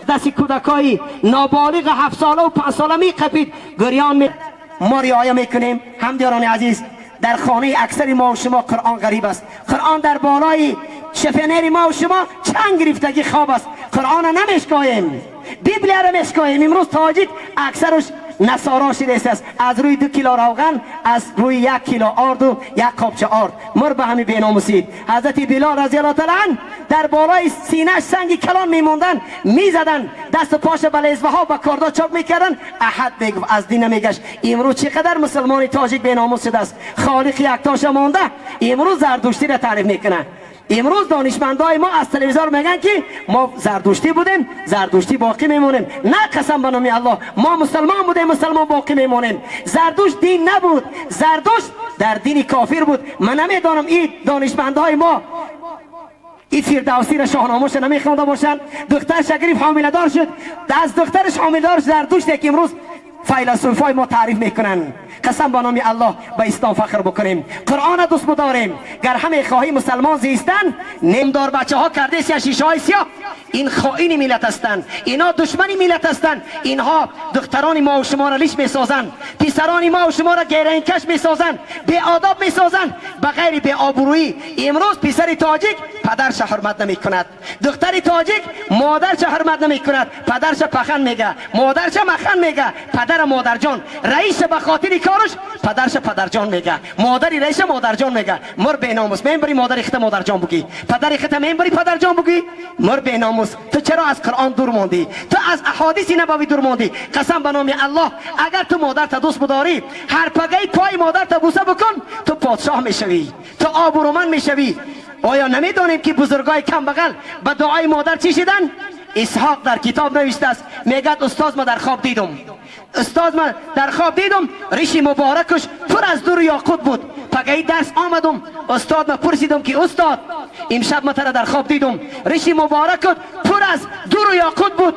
دست کودکای نابالغ 7 ساله و 5 ساله میقپید گریان می ما رعایه میکنیم. همدیاران عزیز، در خانه اکثر ما و شما قرآن غریب است. قرآن در بالای شفنر ما و شما چند گرفتگی خواب است. قرآن نمیشکاییم، بیبلیا را میشکاییم. امروز تاجیک اکثرش نصارا شده است. از روی 2 کیلو روغن، از روی 1 کیلو آرد و 1 قابچه آرد مر به همین بیناموسید. حضرت بلال رضی الله تعالی عنه در بالای سینه‌اش سنگ کلان میموندن، میزدن، دست و پاش به لزوه ها با کاردا چاپ میکردن. احد میگفت از دین نمیگشت. امروز چقدر مسلمان تاجیک بیناموس شده است. خالق یکتاش مانده امروز زردشتی را تعریف میکنه. امروز دانشمندای ما از تلویزیون میگن که ما زردشتی بودیم، زردشتی باقی میمونیم. نه، قسم به نام الله، ما مسلمان بودیم، مسلمان باقی میمونیم. زردشت دین نبود، زردشت در دین کافر بود. من نمیدانم این دانشمندای ما این فردوسی را شاهنامه‌اش نمیخوانده باشند. دخترش گرفت حامله دار شد، از دخترش حامله دار شد زردشت که امروز فیلسوفای ما تعریف میکنن. قسم به نام الله به اسلام فخر بکنیم، قرآن دوست بداریم. گر همه خواهی مسلمان زیستن، نمدار بچه ها کرده سیاه شیشه های سیاه، این خائن ملت هستند، اینا دشمن ملت هستند. اینها دختران ما و شما را لیش میسازند، پسران ما و شما را گیرینکش میسازند، بی آداب میسازند، بغیر بی آبرویی. امروز پسر تاجیک پدرش حرمت نمیکند، دختر تاجیک مادرش حرمت نمیکند، پدرش پخن میگه، مادرش مخن میگه، پدر مادر جان رئیس به خاطر کارش پدرش پدرجان میگه، مادری رئیس مادرجان میگه. مر به ناموس منبری مادر خود مادرجان بگی، پدر خود منبری پدرجان بگی. مر به ناموس، تو چرا از قرآن دور ماندی؟ تو از احادیث نبوی دور ماندی. قسم به نام الله اگر تو مادر تا دوست بداری، هر پگه پای مادر تا بوسه بکن، تو پادشاه میشوی، تو آبرومند میشوی. آیا نمیدانیم که بزرگای کم بغل به دعای مادر چی شدن؟ اسحاق در کتاب نوشته است، میگه استاد ما در خواب دیدم، استاد من در خواب دیدم ریش مبارکش پر از در و یاقوت بود. پگهی درس آمدم، استاد ما پرسیدم که استاد امشب ما تره در خواب دیدم ریش مبارکت پر از در و یاقوت بود.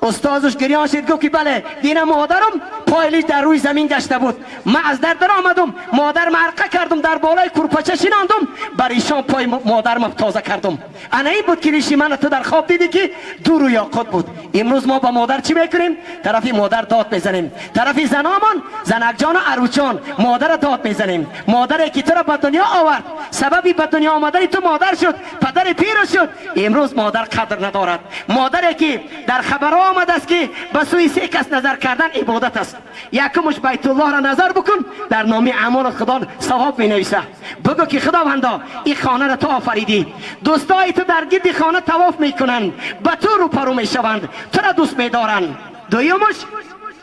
استادش گریان شد، گفت که بله دین مادرم پایلیش در روی زمین گشته بود، من از در در آمدم، مادر مرقه کردم، در بالای کرپچه شیناندم، بر ایشان پای مادرم تازه کردم. انا این بود که ریشی من تو در خواب دیدی که دور و یاقوت بود. امروز ما با مادر چی میکنیم؟ طرفی مادر داد میزنیم، طرفی زنامان زنک جان و عروس جان مادر داد میزنیم. مادری که تو را به دنیا آورد، سببی به دنیا آمدن تو مادر شد، پدر پیر شد. امروز مادر قدر ندارد. مادری که در خبرها آمده است که به سوی 3 کس نظر کردن عبادت است. یکمش بیت الله را نظر بکن، در نام اعمال خدا ثواب می نویسه. بگو که خداوندا این خانه را تو آفریدی، دوستای تو در گرد خانه طواف میکنند، به تو روپرو میشوند، تو را دوست میدارند. دویمش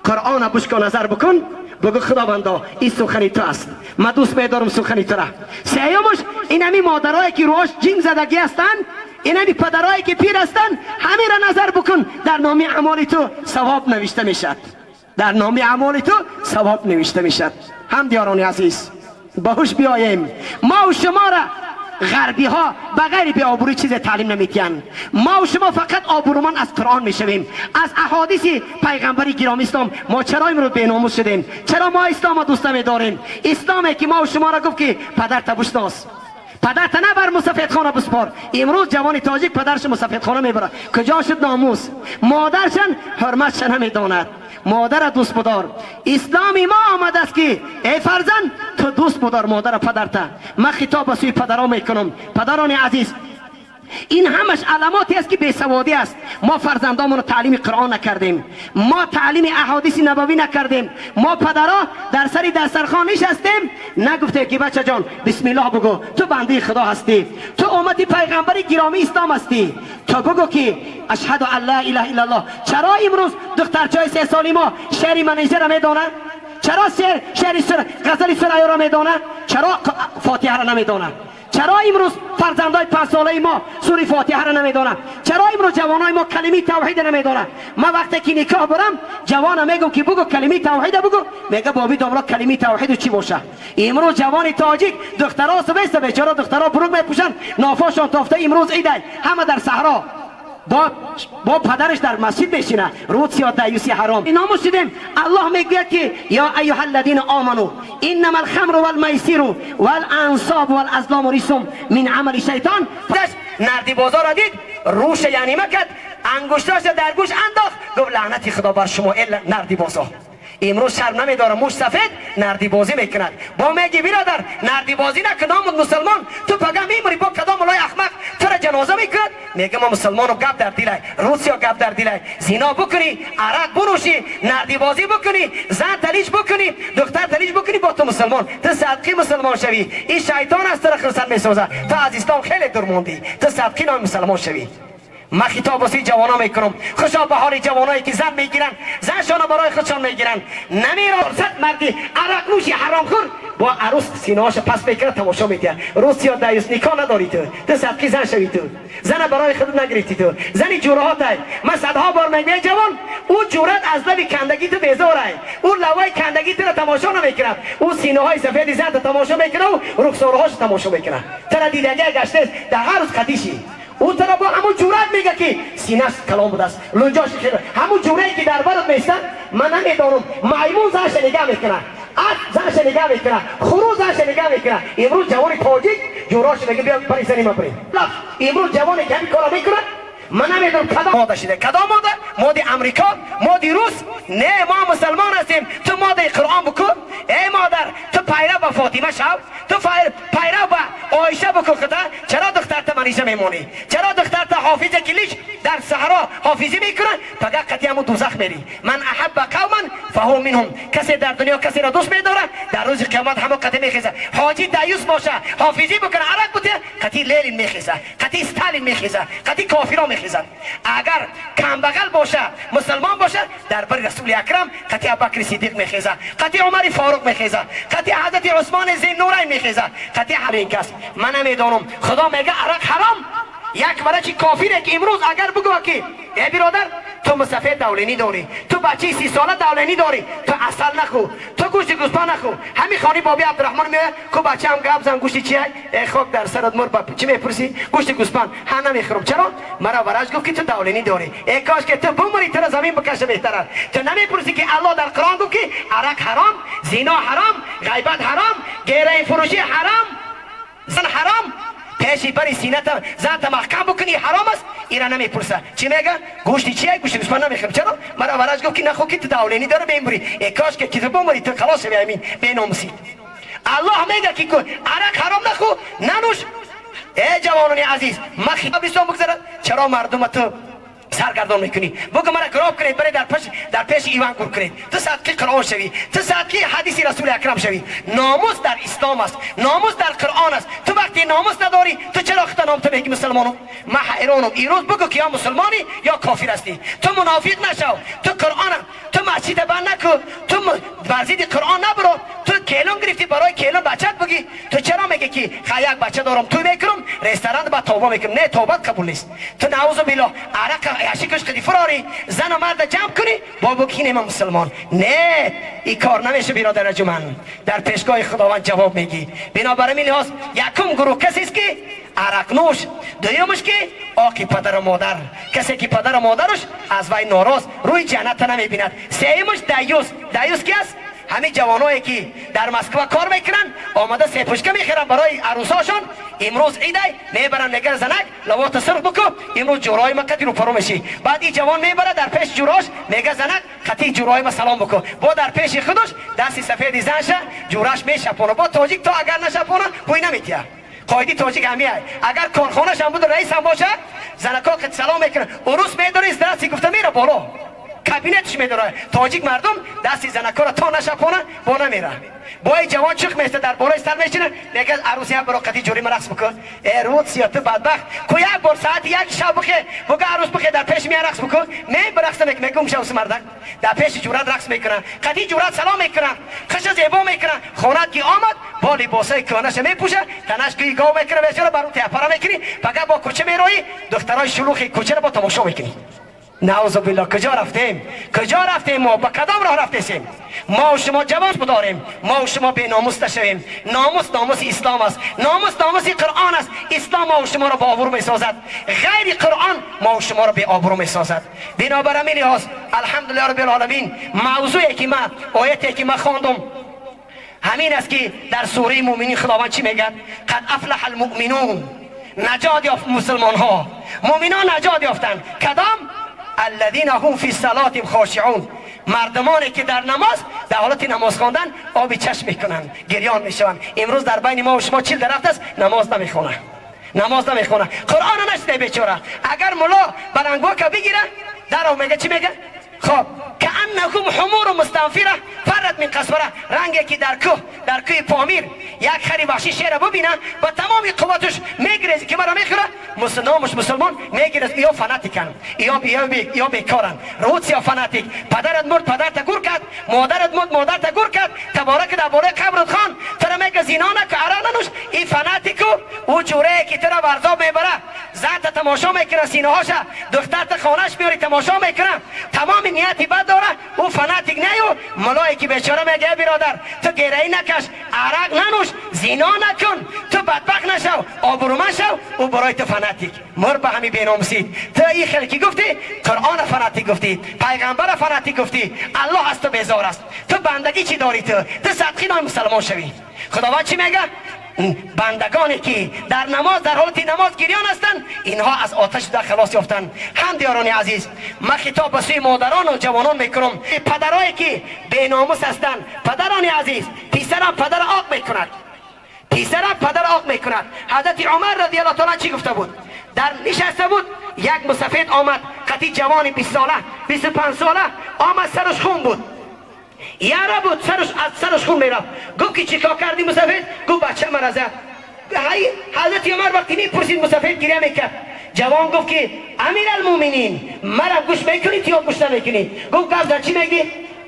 قرآن بشکن نظر بکن، بگو خداوندا این سخنی تو است، من دوست میدارم سخنی تو را. سیومش این همی مادرایی که روش جنگ زدگی هستند، این همی پدرایی که پیر هستند، همه را نظر بکن، در نام اعمال تو ثواب نوشته میشد، در نام اعمال تو ثواب نوشته میشد. هم دیاران عزیز باهوش بیاییم. ما و شما را غربی ها بغیر بی آبروی چیز تعلیم نمیتین. ما و شما فقط آبرومند از قرآن میشویم، از احادیث پیغمبری گرامی اسلام. ما چرا امروز بی ناموس شدیم؟ چرا ما اسلام دوست نمیداریم؟ اسلامی که ما و شما را گفت که پدر تا بشناس، پدر تا نبر مسافت خانه بسپار. امروز جوان تاجیک پدرش مسافت خانه میبره، کجا شد ناموس؟ مادرشن حرمتش نمیداند. مادر دوست بدار. اسلامی ما آمده است که ای فرزند تو دوست بدار مادر پدرت. من خطاب به سوی پدران میکنم. پدران عزیز، این همش علاماتی است که بیسوادی است. ما فرزندامون رو تعلیم قرآن نکردیم، ما تعلیم احادیث نبوی نکردیم. ما پدرها در سر دسترخوان نشستیم، نگفتیم که بچه جان بسم الله بگو، تو بنده خدا هستی، تو امت پیغمبر گرامی اسلام هستی، تو بگو که اشهد ان لا اله الا الله. چرا امروز دخترچای 3 سالی ما شعر منیژه را میدانه؟ چرا شعر غزل سرایو را میدانه؟ چرا فاتحه را نمیدانه؟ چرا امروز فرزندای 5 ساله ما سوره فاتحه را نمیدانند؟ چرا امروز جوانای ما کلمه توحید نمیدانند؟ ما وقتی که نکاح برم جوانم میگم که بگو کلمه توحید بگو، میگه بابی داملا کلمه توحید چی باشه؟ امروز جوان تاجیک دخترا سویس بیچاره دخترا بروک میپوشن، نافاشان تافته. امروز عید همه در صحرا با پدرش در مسجد میشینه، روت یا دیوسی حرام. اینا شدیم. الله میگوید که یا ایها الذین آمنو انما الخمر والمیسر والانصاب والازلام رجس من عمل شیطان. پس نردی بازار را دید، روش یعنی مکد، انگشتاش در گوش انداخت، گفت لعنت خدا بر شما ای نردی بازا. امروز شرم نمیداره، موش سفید نردی بازی میکند. با میگی برادر نردی بازی نکن، نامود مسلمان، تو پگه میمری با کدام ملای احمق تو را جنازه میکند؟ میگه ما مسلمانو گپ در دیلای، روسیا گپ در دیلای، زینا بکنی، عرق بنوشی، نردی بازی بکنی، زن تلیش بکنی، دختر تلیش بکنی، با تو مسلمان، تو صدقی مسلمان شوی. این شیطان است تو را خرسند میسازه، تو از اسلام خیلی دور موندی، تو صدقی نام مسلمان شوی. من خطاب واسه جوانا میکنم، خوشا به حال جوانایی که زن میگیرن، زنشان برای خودشان میگیرن، نمیرن. صد مردی عرق نوشی حرام خور با عروس سینه‌هاش پس میکنه تماشا میده. روسیا دیوس نکاح نداری تو، تو صدقی زن شوی، تو زن برای خود نگرفتی، تو زنی جورهات ای. من صدها بار میگم جوان، او جورت از لبی کندگی تو بیزاره، او لوای کندگی تو را تماشا نمیکنه، او سینه های سفید زن تو تماشا میکنه و رخسارهاش تماشا میکنه. تو را دیدگی گشته در هر روز قدیشی. او ترا با همون جورت میگه که سینه‌اش کلام بوده است، لنجاش خیلی همون جوره که در برات میستن. من نمیدانم، میمون زنش نگاه میکنه، اسب زنش نگاه میکنه، خروس زنش نگاه میکنه. امروز جوان تاجیک جوراش میگه بیا پری زنی ما پری. امروز جوانی که همین کارا میکنه، من نمیدونم کدام ماده شده، کدام ماده؟ ماده امریکا، ماده روس؟ نه، ما مسلمان هستیم. تو ماده قرآن بکن ای مادر، تو پیرو به فاطمه شو، تو پیرو به عایشه بکن. خدا چرا دختر تا منیشه میمونی؟ چرا دختر تا حافظ کلیش در صحرا حافظی میکنه؟ فقط قطعی همون دوزخ میری. من احب قوما فهو منهم، کسی در دنیا کسی را دوست میداره در روز قیامت همون قطعی میخیزه. حاجی دیوس باشه، حافظی بکنه، عرق بوده، قطعی لیلین میخیزه، قطعی ستالین میخیزه، قطعی کافرا میخیزن. اگر کمبغل باشه، مسلمان باشه، در بر رسول اکرم قطعی ابوبکر صدیق میخیزه، قطعی عمر فاروق میخیزه، قطعی حضرت عثمان ذی‌النورین میخیزه، قطعی همین کس. من نمیدانم، خدا میگه عرق حرام. یک مرچی کافیره که امروز اگر بگو که ای برادر تو مسافر دولینی داری، تو بچه 30 ساله دولینی داری، تو عسل نخو، تو گوشت گوسفند نخو. همین خانی بابی عبدالرحمن میگه کو بچه هم گپ زن گوشت چیه؟ ای خاک در سرت مر، با چی میپرسی؟ گوشت گوسفند ها نمیخورم. چرا؟ مرا ورج گفت که تو دولینی داری. ای کاش که تو بمری تو را زمین بکشه بهتره. تو نمیپرسی که الله در قرآن گفت که عرق حرام، زنا حرام، غیبت حرام، گیره فروشی حرام، زن حرام، پیشی بری سینه زن محکم بکنی حرام است. ایران نمیپرسه چی میگه؟ گوشتی چیه؟ گوشت گوسفند نمیخورم. چرا؟ مرا ورج گفت که نخو که تو دولینی داره بمیری. ای کاش که تو بمیری تو خلاص شوی. امین بناموسی. الله میگه که عرق حرام نخو، ننوش. ای جوانان عزیز، من خطاب اسلام بگذارم. چرا مردم تو سرگردان میکنی؟ بگو مرا گراب کنید، برای در پیش ایوان گور کنید. تو صدقی قرآن شوی، تو صدقی حدیث رسول اکرم شوی. ناموس در اسلام است، ناموس در قرآن است. تو وقتی ناموس نداری تو چرا خدا نام تو میگی مسلمانم؟ من حیرانم. ایروز بگو که یا مسلمانی یا کافر هستی. تو منافق نشو، تو قرآن، تو مسجد بند نکن، تو بر ضد قرآن نبرو. تو کلون گرفتی برای کلون بچت بگی. تو چرا میگی که یک بچه دارم تو میکنم رستوران با توبه میکنم؟ نه، توبه قبول نیست. تو نعوذ بالله عرق یاشکش قدی فراری زن و مرد جمع کنی بابا کی من مسلمان؟ نه، این کار نمیشه برادر جمن. در پیشگاه خداوند جواب میگی. بنابراین لحاظ یکم گروه کسی است که عرق نوش، دویمش که آقی پدر و مادر، کسی که پدر و مادرش از وی ناراض روی جنت نمیبیند. سیمش دیوس. دیوس کی است؟ همین جوانایی که در مسکو کار میکنن آمده سه پشکه میخرن برای عروساشون. امروز عیده میبرن میگن زنک لباس سرخ بکن، امروز جورای ما قطی رو پرو میشی. بعد این جوان میبره در پیش جوراش میگه زنک قطی جورای ما سلام بکن. با در پیش خودش دست سفید زنشه جوراش میشپونه. با تاجیک تا اگر نشپونه بوی نمیتیه. قاعده تاجیک همیه، اگر کارخانه‌ش هم بود رئیس هم باشه زنکا قد سلام میکنه. عروس میداره دستی گفته میره بالا کابینتش میداره. تاجیک مردم دستی زنکا را تا نشپونه با نمیره. با این جوان چخ میسته در بالای سر میشینه میگه عروسی هم برا قطی جوری رقص بکن. ای روت تو بدبخت کو یک بار ساعت 1 شب بخه بگه عروس بخه در پیش می رقص بکن. نه برقص نمیکنه، میگم شوس مردک در پیش جورات رقص میکنه، قطی جورات سلام میکنه، خوش زیبا میکنه. خونت کی آمد با لباسای کهنه‌ش میپوشه، تنش کی گاو میکنه بیچاره برو تپرا میکنی. فقط با کوچه میروی دخترای شلوغ کوچه رو با تماشا میکنی. نعوذ بالله. کجا رفتیم؟ کجا رفتیم؟ ما به کدام راه رفتیم؟ ما و شما جوان بداریم، ما و شما به ناموس نشویم. ناموس ناموس اسلام است، ناموس ناموس قرآن است. اسلام ما و شما را با آبرو میسازد، غیر قرآن ما و شما را به آبرو میسازد. بنابراین لحاظ الحمدلله رب العالمین موضوعی که من آیتی که من خواندم همین است که در سوره مؤمنین خداوند چی میگه؟ قد افلح المؤمنون. نجات یافت مسلمان ها، مؤمنان نجات یافتند. کدام؟ الذین هم فی صلاتهم خاشعون، مردمانی که در نماز، در حالت نماز خواندن آب چشم میکنند، گریان میشوند. امروز در بین ما و شما 40 درخت است نماز نمیخونه، نماز نمیخونه، قرآن نشنیده بیچاره. اگر ملا بلنگو که بگیره در میگه چی میگه؟ خب کأنهم حمر مستنفره فرت من قسوره، رنگی که در کوه، در کوه پامیر یک خری وحشی شیر ببینه با تمام قوتش میگریزه که مرا میخوره، نامش مسلمان میگریز. یا fanatic ن، یا بیکارن، روسیا fanatic. پدرت مرد پدرت گور کرد، مادرت مرد مادرت گور کرد، تبارک در بالای قبرت خان ترا میگه زنا نکن، عرق ننوش. این fanatic و او جوره که ترا ورزاب میبره، زن تا تماشا میکنه سینه هاشه، دختر تا خانهش میاری تماشا میکنه، تمام نیتی بد داره، او fanatic نه. و ملایی که بیچاره میگه برادر تو گیره نکش، عرق ننوش، زنا نکن، تو بدبخت نشو، آبرومند شو، او برای تو fanatic. مر به همی بیناموسی. تو این خیلی گفتی قرآن fanatic گفتی، پیغمبر fanatic گفتی، الله از تو بیزار است. تو بندگی چی داری؟ تو صدقی نام مسلمان شوی. خداوند چی میگه؟ بندگانی که در نماز، در حالت نماز گریان هستند، اینها از آتش در خلاص یافتند. هم دیاران عزیز، من خطاب به سوی مادران و جوانان میکنم، پدرایی که بیناموس هستند، پدران عزیز، پسرم پدر عاق میکند، پسرم پدر عاق میکند. حضرت عمر رضی الله تعالی چی گفته بود؟ در نشسته بود، یک مسافر آمد، قطی جوان 20 ساله 25 ساله آمد، سرش خون بود، یاره بود، سرش از سرش خون میرفت. گفت که چیکار کردی مسافر؟ گفت بچه مرا زد. حضرت عمر وقتی میپرسید مسافر گریه میکرد. جوان گفت که امیرالمومنین مرا گوش میکنید یا گوش نمیکنید؟ گفت گفت در چی میگی؟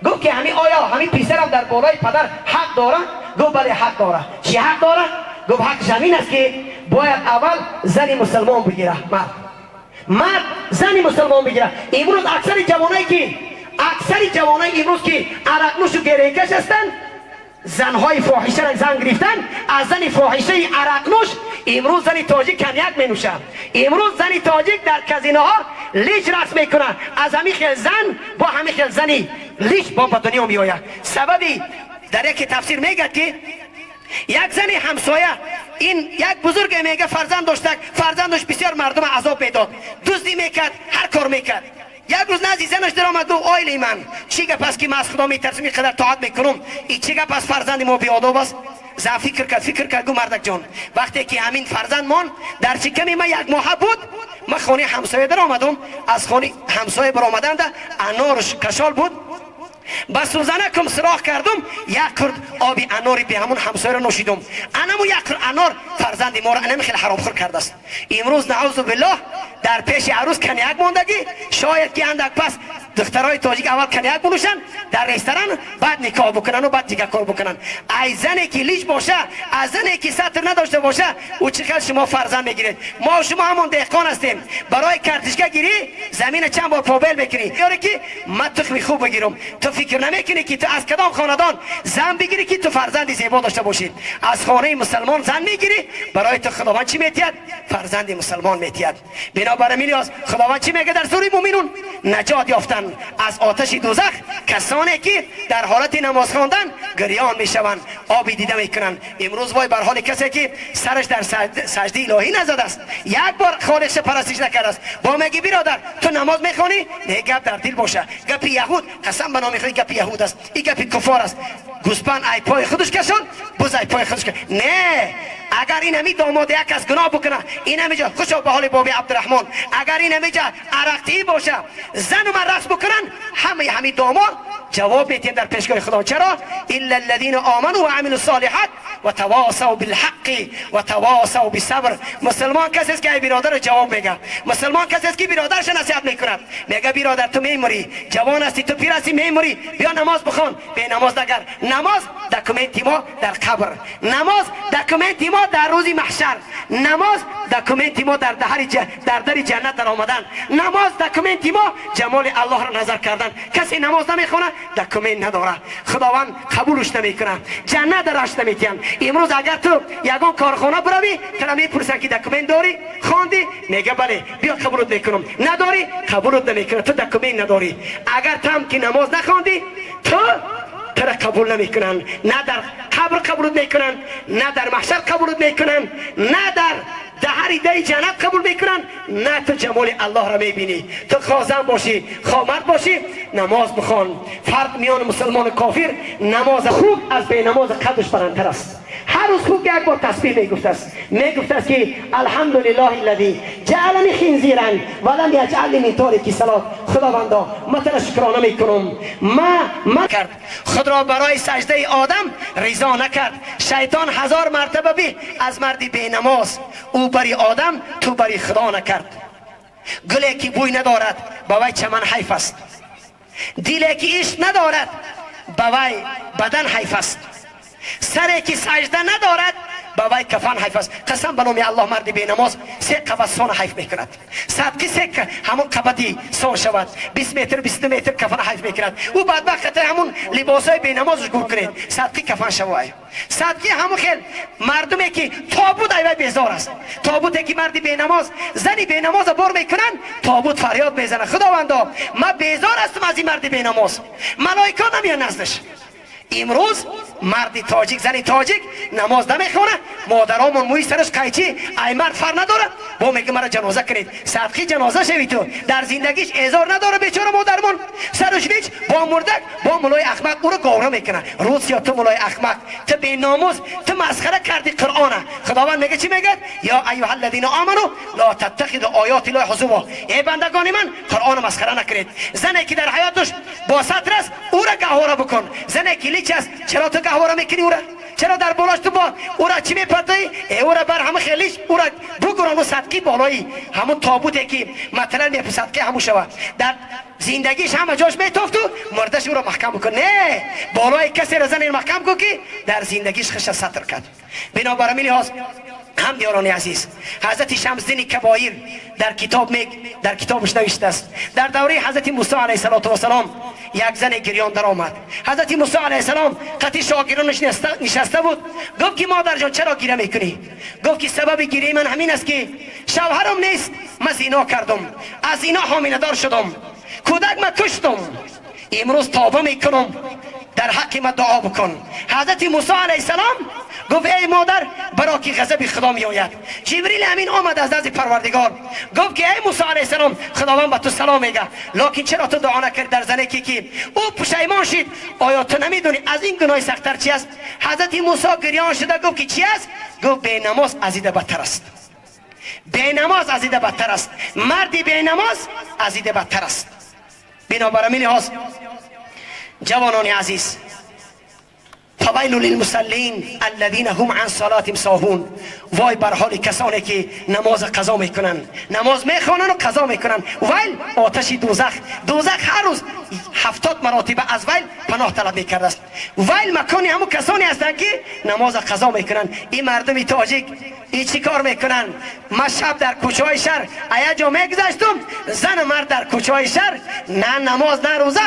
گفت که همین آیا همین پسرم در بالای پدر حق داره؟ گفت بله حق داره. چی حق داره؟ گفت حق زمین است که باید اول زن مسلمان بگیره، مرد زن مسلمان بگیره. امروز اکثر جوانایی که اکثر جوانای امروز که عرق نوش و گریه‌کش هستند، زنهای فاحشه را زن گرفتن، از زن فاحشه عرق نوش امروز زن تاجیک کنیک می نوشه. امروز زن تاجیک در کازینوها لیچ رقص میکنه. از همین خیل زن با همین خیل زنی لیچ با به دنیا می آید. سببی در یک تفسیر میگه که یک زن همسایه، این یک بزرگ میگه فرزند داشت، فرزندش بسیار مردم عذاب میداد، دزدی میکرد، هر کار میکرد. یک روز نزدی زنش در آمد، گفت آیل من چی گپ است که من از خدا میترسم اینقدر طاعت میکنم، این چی گپ است فرزند ما بیاداب است؟ زن فکر کرد، فکر کرد، گفت مردک جان وقتی که همین فرزند مان در شکم من یک ماه بود، من خانه همسایه در آمدم، از خانه همسایه بر آمدن ده انارش کشال بود، با سوزنکم سراخ کردم، یک کرد آبی اناری به همون همسایه را نوشیدم، انمو یک کرد انار فرزند ما را انم خیلی حرام خور کرده است. امروز نعوذ بالله در پیش عروس کنیک ماندگی، شاید که اندک پس دخترای تاجیک اول کنیک بنوشن در رستوران، بعد نکاح بکنن و بعد دیگه کار بکنن. ای زنی که لیچ باشه، از زنی که ستر نداشته باشه، او چقدر شما فرزند میگیرید؟ ما و شما همون دهقان هستیم، برای کارتشکه گیری زمین چند بار پابل میکنی، یاری که من تخم خوب بگیرم. تو فکر نمیکنی که تو از کدام خاندان زن بگیری که تو فرزند زیبا داشته باشی؟ از خانه مسلمان زن میگیری، برای تو خداوند چی میتید؟ فرزند مسلمان میتید. بنابراین خداوند چی میگه در سوره مومنون؟ نجات یافتن از آتش دوزخ کسانی که در حالت نماز خواندن گریان میشوند، آبی دیده میکنند. امروز وای بر حال کسی که سرش در سجده الهی نزده است، یک بار خالقش پرستش نکرده است. با میگی برادر تو نماز میخوانی؟ نه، گپ در دل باشه، گپ یهود، قسم به نام خدا گپ یهود است، این گپ کفار است. گوسپند ای پای خودش کشان، بز ای پای خودش کشان. نه، اگر این همی داماد یک از گناه بکنه، این همی جا خوشا به حال بابی عبدالرحمن، اگر این همی جا عرقتی باشه، زن و من رقص بکنن، همه همی داماد جواب میتیم در پیشگاه خدا. چرا؟ الا الذين آمنوا وعملوا الصالحات وتواصوا بالحق وتواصوا بالصبر. مسلمان کسی است که ای برادر جواب میگه، مسلمان کسی است که برادرش نصیحت میکند، میگه برادر تو میمری، جوان هستی، تو پیر هستی، میمری، بیا نماز بخوان. به نماز نگر، نماز document ما در قبر، نماز document ما در روز محشر، نماز document ما در در جنت در آمدن، نماز document ما جمال الله را نظر کردن. کسی نماز نمیخونه document نداره، خداوند قبولش نمیکنه، جنت درش نمیتین. امروز اگر تو یگان کارخانه بروی، تو میپرسن که document داری؟ خواندی؟ میگه بله، بیا قبولت میکنم. نداری؟ قبولت نمیکنه، تو document نداری. اگر تو هم که نماز نخواندی، تو را قبول نمیکنن، نه در قبر قبولت میکنن، نه در محشر قبولت میکنن، نه در دهری دری جنت قبول میکنن، نه تو جمال الله را میبینی. تو خازن باشی، خامرد باشی، نماز بخوان. فرق میان مسلمان و کافر، نماز خوب از بی نماز قدش بلندتر است. هر روز خوب یک بار تسبیح میگفت است، میگفت است که الحمدلله الذی جعلنی خنزیرا ولم یجعلنی من تارک صلات. خداوندا من تو را شکرانه میکنم. ما کرد خود را برای سجده آدم رضا نکرد. شیطان 1000 مرتبه به از مردی بی نماز، او بری آدم تو بری خدا نکرد. گلی که بوی ندارد به وی چمن حیف است، دلی که عشق ندارد به وی بدن حیف است، سری که سجده ندارد به وی کفن حیف است. قسم به نام الله مرد بی نماز 3 قبض سان حیف میکند. صدقه 3 همون قبضی سان شود، 20 متر 22 متر کفن حیف میکند. او بدبخت همون لباسای بی نمازش گور کنید، صدقه کفن شود. صدقه همون خیل مردمی که تابوت ایوه بیزار است، تابوت که مرد بی نماز زنی بی نماز بار میکنن، تابوت فریاد میزنه خداوندا من بیزار هستم از این مرد بی نماز. ملائکه نمیان نزدش. امروز مرد تاجیک زن تاجیک نماز نمیخونه، مادرامون موی سرش قیچی، ای مرد فر نداره، با میگه مرا جنازه کنید، صدقی جنازه شوی. تو در زندگیش اعذار نداره بیچاره مادرمون، سرش لیچ با مردک با ملای احمق او رو گاوره میکنه. روز یا تو ملای احمق، تو بی ناموس، تو مسخره کردی قرآنه. خداوند میگه چی میگه؟ یا ایها الذین آمنوا لا تتخذوا آیات الله هزوا. ای بندگان من قرآن مسخره نکنید. زنی که در حیاتش با ستر است او را گهواره بکن. زنی که لیچ است چرا تو گهواره میکنی او را؟ چرا در بالاش تو با او را چی میپرتایی؟ او را بر همه خیلیش او را بگران و صدقی بالایی همون تابوته که مثلا میپ صدقی همون شود. در زندگیش همه جاش میتافت و مردش او را محکم بکن. نه بالای کسی را زن محکم کن که در زندگیش خش ستر کرد. بنابراین لحاظ هم دیاران عزیز، حضرت شمس‌الدین کبایر در کتاب در کتابش نوشته است در دوره حضرت موسی علیه السلام یک زن گریان در آمد. حضرت موسی علیه السلام قطعی شاگردانش نشسته بود. گفت که مادر جان چرا گریه میکنی؟ گفت که سبب گریه من همین است که شوهرم نیست، من زنا کردم، از اینا حامله دار شدم، کودک من کشتم، امروز توبه میکنم، در حق من دعا بکن. حضرت موسی علیه السلام گفت ای مادر برا که غضب خدا می آید. جبریل امین آمد از نزد پروردگار، گفت که ای موسی علیه السلام خداوند به تو سلام میگه، لکن چرا تو دعا نکرد در زنه که او پشیمان شد؟ آیا تو نمیدونی از این گناه سخت‌تر چی است؟ حضرت موسی گریان شده گفت که چی است؟ گفت بی نماز از این بدتر است، بی نماز از این بدتر است، مردی بی نماز از این بدتر است. بنابراین لحاظ جوانان عزیز، فویل للمصلین الذین هم عن صلاتهم ساهون. وای بر حال کسانی که نماز قضا میکنن، نماز میخوانن و قضا میکنن. ویل آتش دوزخ، دوزخ هر روز 70 مراتب از ویل پناه طلب میکرده است. ویل مکانی همون کسانی هستند که نماز قضا میکنن. این مردم تاجیک این چی کار میکنن؟ ما شب در کوچه های شهر ایا جا میگذشتم، زن و مرد در کوچه های شهر نه نماز نه روزه،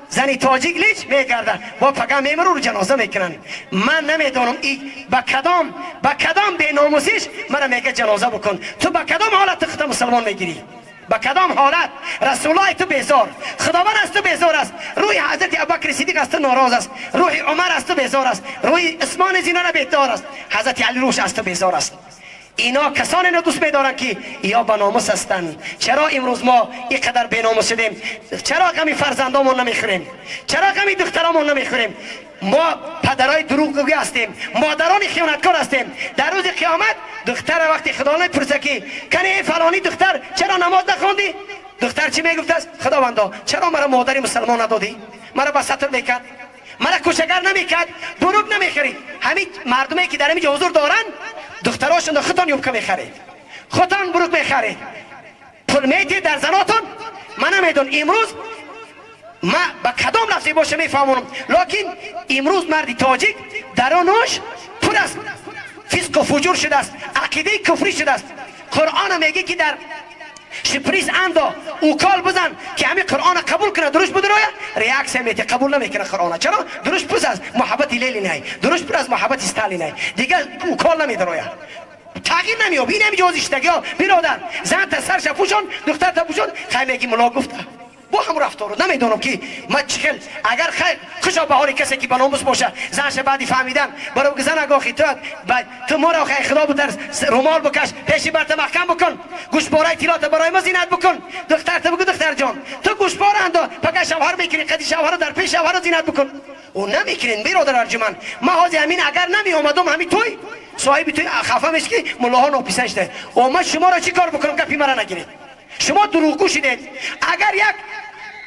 زن تاجیک لیچ میگرده با پگه میمرو رو جنازه میکنن. من نمیدانم ای با کدام به ناموسیش مرا میگه جنازه بکن. تو با کدام حالت خودت مسلمان میگیری؟ با کدام حالت؟ رسول الله تو بیزار، خداوند از تو بیزار است، روی حضرت ابوبکر صدیق از تو ناراض است، روح عمر از تو بیزار است، روی عثمان زینه بیدار است، حضرت علی روش از تو بیزار است. اینا کسانی را دوست می‌دارند که یا به ناموس هستند. چرا امروز ما اینقدر به ناموس شدیم؟ چرا غمی فرزندامون نمیخوریم؟ چرا غمی دخترامون نمیخوریم؟ ما پدرای دروغگو هستیم، مادران خیانتکار هستیم. در روز قیامت دختر وقتی خدا نمیپرسه که کنی ای فلانی دختر چرا نماز نخوندی؟ دختر چی میگفت است؟ خداوندا چرا مرا مادری مسلمان ندادی؟ مرا به ستر میکرد، مرا کوچگر نمیکرد، دروغ نمیخرید. همین مردمی که در اینجا حضور دارن دختراشون خودتان یوبکه میخرید، خودتان بروک میخرید، پول میتید در زناتون. من نمیدون امروز ما با کدام لفظی باشه میفهمونم، لکن امروز مردی تاجیک درونش پر از فسق و فجور شده است، عقیده کفری شده است. قرآن میگه که در شپریز اندا اوکال بزن که همین قرآن قبول کنه، درش بدرویا ریاکس میته، قبول نمیکنه قرآن. چرا؟ درش پر از محبت لیلی نه، درش پر از محبت استالین نه، دیگه اوکال نمیدرویا، تغییر نمیابی. این همین جوازیشتگی ها برادر، زن تا سرش پوشون، دختر تا پوشون، خیلی میگی ملا گفته. Бо ҳамун рафтору намедонам ки ман чӣ хел. Агар хайр, хушо ба ҳоли касе ки ба номус боша, занша баъди фаҳмидан баро бигӯ: "Занак, охи ту моро охи, худо бутарс, румол бикаш, пеши барта маҳкам бикун, гӯшпораи тилота барои мо зинат бикун." Духтарта бигӯ: "Духтарҷон, ту гӯшпора андо, пага шавҳар мекунӣ, қади шавҳаро дар пеши шавҳаро зинат бикун." Ӯ намекунен. Биродар арҷуман, ман ҳозир ҳамин агар намеомадум, ҳамин тӯй соҳиби тӯй хафа меши ки муллоҳо нописанд шуда. О, ман шуморо чӣ кор бикунам? Гапи мара нагиред, шумо дурӯғгӯ шудед. Агар як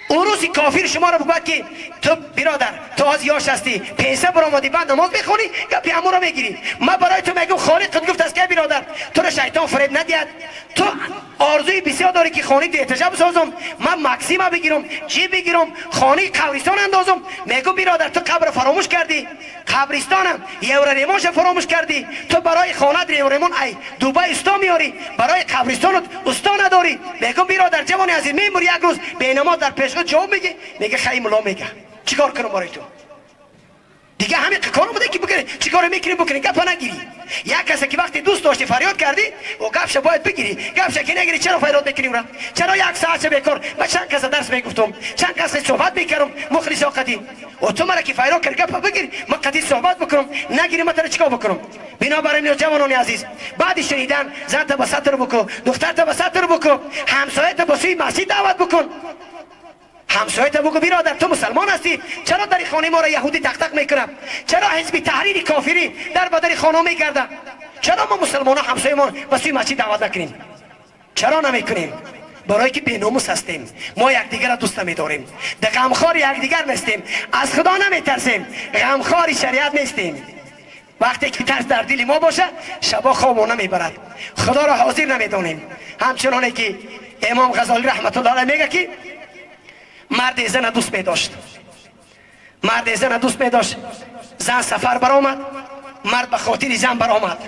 уруси кофир шуморо бигӯяд ки ту, биродар, ту ҳозир ёш ҳастӣ, пенсия баромадӣ, баъд намоз мехонӣ, гапи ҳамонро мегирӣ. Ман барои ту мегӯм, Холиқат гуфтааст ки, биродар, туро шайтон фиреб надиҳад. Ту орзуи бисёр дорӣ ки хонаи дуэтажа бисозам, ман Максима бигирам, чӣ бигирам, хонаи қабристон андозам. Мегӯм, биродар, ту қабрро фаромӯш кардӣ, қабристонам евроремонша фаромӯш кардӣ. Ту барои хонат евроремонт ай Дубай усто меёрӣ, барои қабристонат усто надорӣ. Мегӯм, биродар, ҷавони азиз, мемури як рӯз бенамоз, дар пешхуд ҷавоб мегӣ. Мега: "Хай, мулло мега, чӣ кор кунам барои ту?" Дига ҳамин кор буда ки бикунӣ, чӣ коре мекунӣ, бикунӣ, гапа нагирӣ. Як касе ки вақте дӯст дошти, фарёд кардӣ, о гапша бояд бигирӣ. Гапша ки нагирӣ, чаро фарёд мекунӣ ура? Чаро як саатша бекор? Ман чанд каса дарс мегуфтум, чанд каса суҳбат мекардам, мухлисо қадӣ. О, ту мара ки фарёд кард, гапа бигир, ман қадӣ суҳбат бикунам. Нагирӣ, ман тара чӣ кор бикунам? Бинобар ин, ҷавонони азиз, баъди шунидан занта ба сатр бикун, духтарта ба сатр бикун, ҳамсоята ба сӯи масҷид даъват бикун. Ҳамсоята бугӯ: "Биродар, ту мусалмон ҳастӣ, чаро дари хонаи моро яҳудӣ тақтақ мекунад? Чаро ҳизби таҳрири кофирӣ дар ба дари хона мегардад? Чаро мо мусалмонҳо ҳамсоямон ба сӯи масҷид даъват накунем?" Чаро намекунем? Барое ки беномус ҳастем. Мо якдигарро дӯст намедорем, ғамхори якдигар нестем, аз Худо наметарсем, ғамхори шариат нестем. Вақте ки тарс дар дили мо бошад, шабо хобо намебарад, Худоро ҳозир намедонем. Ҳамчуноне ки Имом Ғазолӣ раҳматуллоҳ алайҳ мега ки марде зана дӯст медошт, марде зана дӯст медошт. Зан сафар баромад, мард ба хотири зан баромад.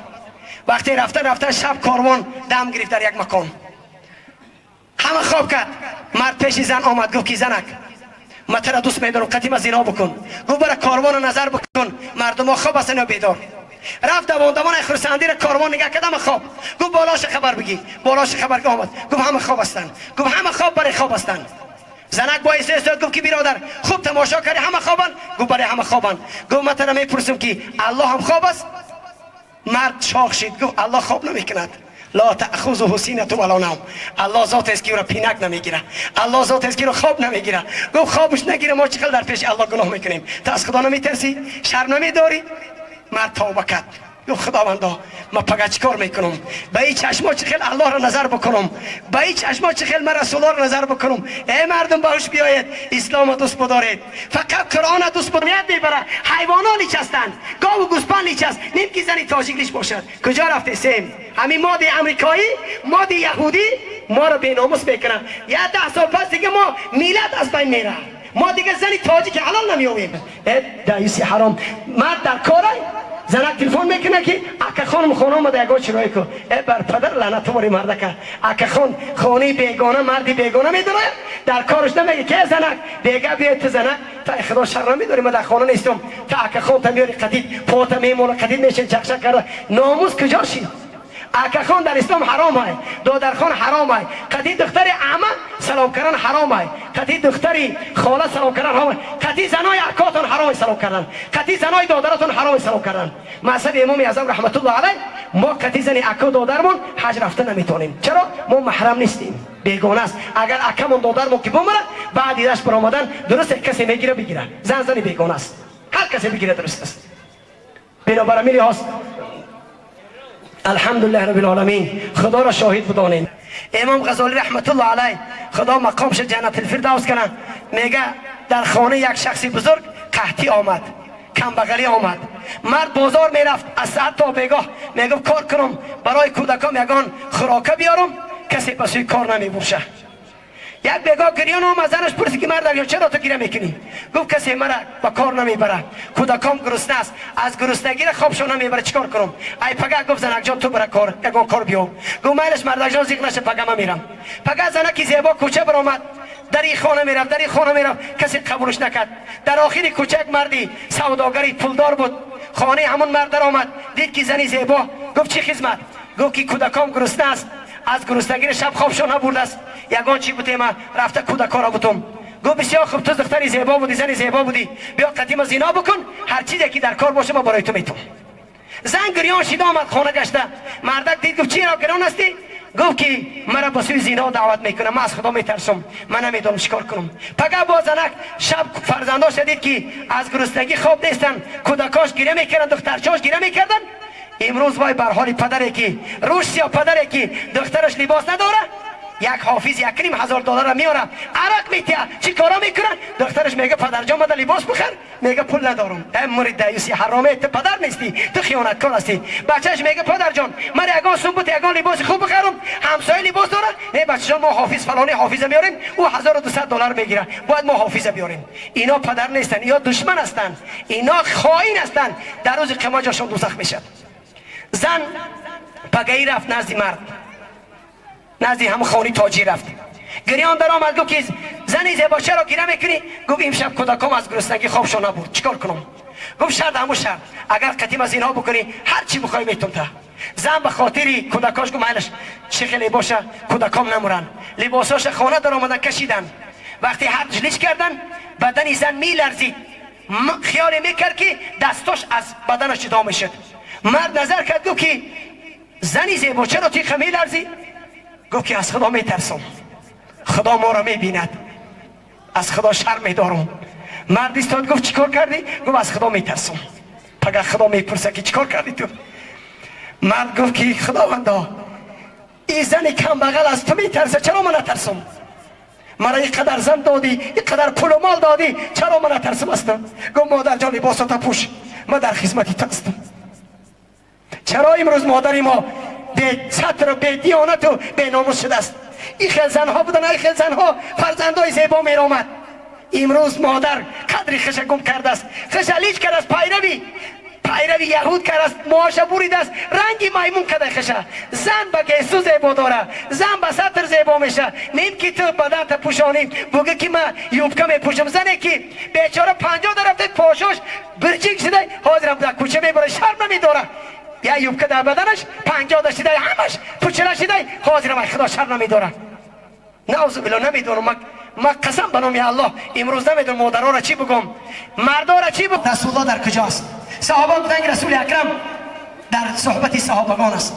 Вақте рафта рафта, шаб корвон дам гирифт дар як макон, ҳама хоб кард. Мард пеши зан омад, гуфт ки: "Занак, ман тара дӯст медорам, қатима зино бикун." Гуфт: "Бара, корвонро назар бикун, мардумо хоб ҳастанд ё бедор?" Рафт давон давон, ай хурсандира корвон нигоҳ кард, ҳама хоб. Гуфт: "Болоша хабар бигӣ." Болоша хабар омад, гуфт: "Ҳама хоб ҳастанд." Гуфт: "Ҳама хоб, баре, хоб ҳастанд." Занак бо истеҳсод гуфт ки: "Биродар, хуб тамошо кардӣ, ҳама хобанд?" Гуфт: "Бале, ҳама хобанд." Гуфт: "Ман тара мепурсам ки Аллоҳ ҳам хоб аст?" Мард шоқ шид, гуфт: "Аллоҳ хоб намекунад. Ла таъхузуҳу синату вала навм. Аллоҳ зотест ки ӯро пинак намегира, Аллоҳ зотест ки ӯро хоб намегира." Гуфт: "Хобаш нагира, мо чӣ хел дар пеши Аллоҳ гуноҳ мекунем? Ту аз Худо наметарсӣ, шарм намедорӣ?" Мард тавба кард, гуфт: "Худовандо, ман пага чӣ кор мекунам? Ба ин чашмо чӣ хел Аллоҳро назар бикунам? Ба ин чашмо чӣ хел ман Расуллоҳро назар бикунам?" Эй мардум, ба ҳуш биёед, исломо дӯст бидоред, фақат Қуръона дӯст бидоред. Мебара ҳайвоно лич ҳастанд, гову гӯспанд лич аст, ним ки зани тоҷик лич бошад. Куҷо рафтесем? Ҳамин моди амрикоӣ, моди яҳудӣ моро беномус мекунад. Я 10 сол пас дига мо миллат аз байн мера, мо дига зани тоҷики ҳалол намеёбем. Э даюси ҳаром, мард дар корай, занак телефон мекунад ки акахон хона омада, ягон чирои ку. Э, бар падар лаънату бори мардака. Акахон хонаи бегона, марди бегона медорад, дар кораш намеги ке занак бега биёй. Ту занак, та Худо шарм намедорӣ? Ма дар хона нестам, та акахон та меёри, қадид пота мемона, қадид мешин, чақчақ карда. Номус куҷо шид? Акахон дар ислом ҳаром ай, додархон ҳаром ай, қади духтари ама салом кардан ҳаром ай, қади духтари хола салом кардан ҳаром ай, қади занои акотон ҳаром ай салом кардан, қади занои додаратон ҳаром ай салом кардан. Мазҳаби Имоми Аъзам раҳматуллоҳ алайҳ, мо қади зани ако додармон ҳаҷ рафта наметавонем. Чаро? Мо маҳрам нестем, бегона аст. Агар акамон, додармон ки бумара, баъди дашт баромадан дуруст, касе мегира, бигира. Зан зани бегона аст, ҳар касе бигира, дуруст аст. Бинобар ҳамин лиҳоз, алҳамдулиллаҳи роббил оламин, Худоро шоҳид бидонем. Имом Ғазолӣ раҳматуллоҳ алайҳ, Худо мақомша ҷаннатил фирдавс кунад, мега дар хонаи як шахси бузург қаҳтӣ омад, камбағалӣ омад. Мард бозор мерафт аз саат то бегоҳ. Мегуфт: "Кор кунам, барои кӯдаком ягон хӯрока биёрам." Касе ба сӯи кор намебурша. Як бегоҳ гирён омад. Занаш пурсид ки: "Мардак, чаро ту гиря мекунӣ?" Гуфт: "Касе мара ба кор намебара, кӯдаком гурусна аст, аз гуруснагира хобшон намебара, чӣ кор кунам?" Ай пага, гуфт, занакҷон, ту бара кор, ягон кор биё. Гуфт: "Майлаш, мардакҷон, зиқ наша, пага ма мерам." Пага занаки зебо кӯча баромад, дари хона мерафт, дари хона мерафт, касе қабулш накард. Дар охири кӯча як марди савдогари пулдор буд. Хонаи ҳамон мард даромад, дид ки зани зебо. Гуфт: "Чӣ хизмат?" Гуфт ки: "Кӯдаком гурусна аст, аз гуруснагири шаб хобшон набурдааст, ягон чӣ бутема рафта кӯдакора бутум. Гуфт: бисёр хуб, ту духтари зебо будӣ, зани зебо будӣ, биё қадима зино бикун, ҳар чизе ки дар кор боша, ма барои ту метум. Зан гирён шида омад хона гашта. Мардак дид, гуфт: чиро гирён ҳастӣ? Гуфт ки мара ба сӯи зино даъват мекунам, ман аз Худо метарсам, ман намедонам чӣ кор кунам. Пага бо занак шаб фарзандоша дид, ки аз гуруснагӣ хоб нестанд, кӯдакош гиря мекарданд, духтарчош гиря мекарданд. Имрӯз вой бар ҳоли падаре ки рӯш сиё, падаре ки духтараш либос надора, як ҳофиз 1500 долларро меора, арақ метия, чӣ кора мекунад? Духтараш мега: падарҷон, мада либос бихар. Мега: пул надорам. Э, мури даюси ҳароме, ту падар нестӣ, ту хиёнаткор ҳастӣ. Бачааш мега: падарҷон, ман ягон сум бут, ягон либоси хуб бихарам, ҳамсоя либос дора. Не, бачаҷон, мо ҳофиз фалони ҳофиза меорем, ӯ 1200 доллар мегирад, бояд мо ҳофиза биёрем. Ино падар нестанд, ино душман ҳастанд, ино хоин ҳастанд. Дар рӯзи қиёмат ҷошон дӯзах мешавад. Зан пагаӣ рафт назди мард, назди ҳамон хони тоҷир рафт, гирён даромад. Гуфт ки зани зебо, чаро гиря мекунӣ? Гуфт: имшаб кӯдаком аз гуруснагӣ хобшон набурд, чӣ кор кунам? Гуфт: шарт ҳамун шарт, агар қатима зино бикунӣ, ҳар чӣ бихоҳӣ метум та. Зан ба хотири кӯдакош гуфт: майлаш, чӣ хеле боша, кӯдаком намуранд. Либосоша хона даромадан, кашидан. Вақте ҳардуш лич кардан, бадани зан меларзид, хиёле мекард, ки дастош аз баданаш ҷудо мешуд. Мард назар кард, гуфт ки зани зебо, чаро тиқа меларзӣ? Гуфт ки аз Худо метарсам, Худо моро мебинад, аз Худо шарм медорам. Мард истод, гуфт: чӣ кор кардӣ? Гуфт: аз Худо метарсам, пага Худо мепурса, ки чӣ кор кардӣ ту. Мард гуфт ки Худовандо, ин зани камбағал аз ту метарса, чаро ман натарсам? Мара ин қадар зан додӣ, ин қадар пулу мол додӣ, чаро ман натарсам аз ту? Гуфт: модарҷон, либосата пӯш, ман дар хизмати ту ҳастам. Чаро имрӯз модари мо бесатру бедиёнату беномус шудааст? Ин хел занҳо будан, ин хел занҳо фарзандои зебо меромад. Имрӯз модар қадри хиша гум кардааст, хиша лич кардааст, пайрави яҳуд кардааст, муоша буридааст, ранги маймун када хиша. Зан ба гесу зебо дора, зан ба сатр зебо меша. Ним ки ту баданта пӯшонӣ, бугӯ ки ма юбка мепӯшам. Зане ки бечора 50 дарафта, пошош бирҷик шуда, ҳозирам дар кӯча мебора, шарм намедора. Я юбка дар баданаш 50 шидай, ҳамаш пучила шидай, ҳозирам ай Худо шарм намедора. Наузу билла. Намедонам, ма қасам ба номи Аллоҳ, имрӯз намедонам модарора чӣ бигӯм, мардора чӣ бигӯм. Расулулло дар куҷост? Саҳоба гуфтанд, ки Расули Акрам дар суҳбати саҳобагон аст.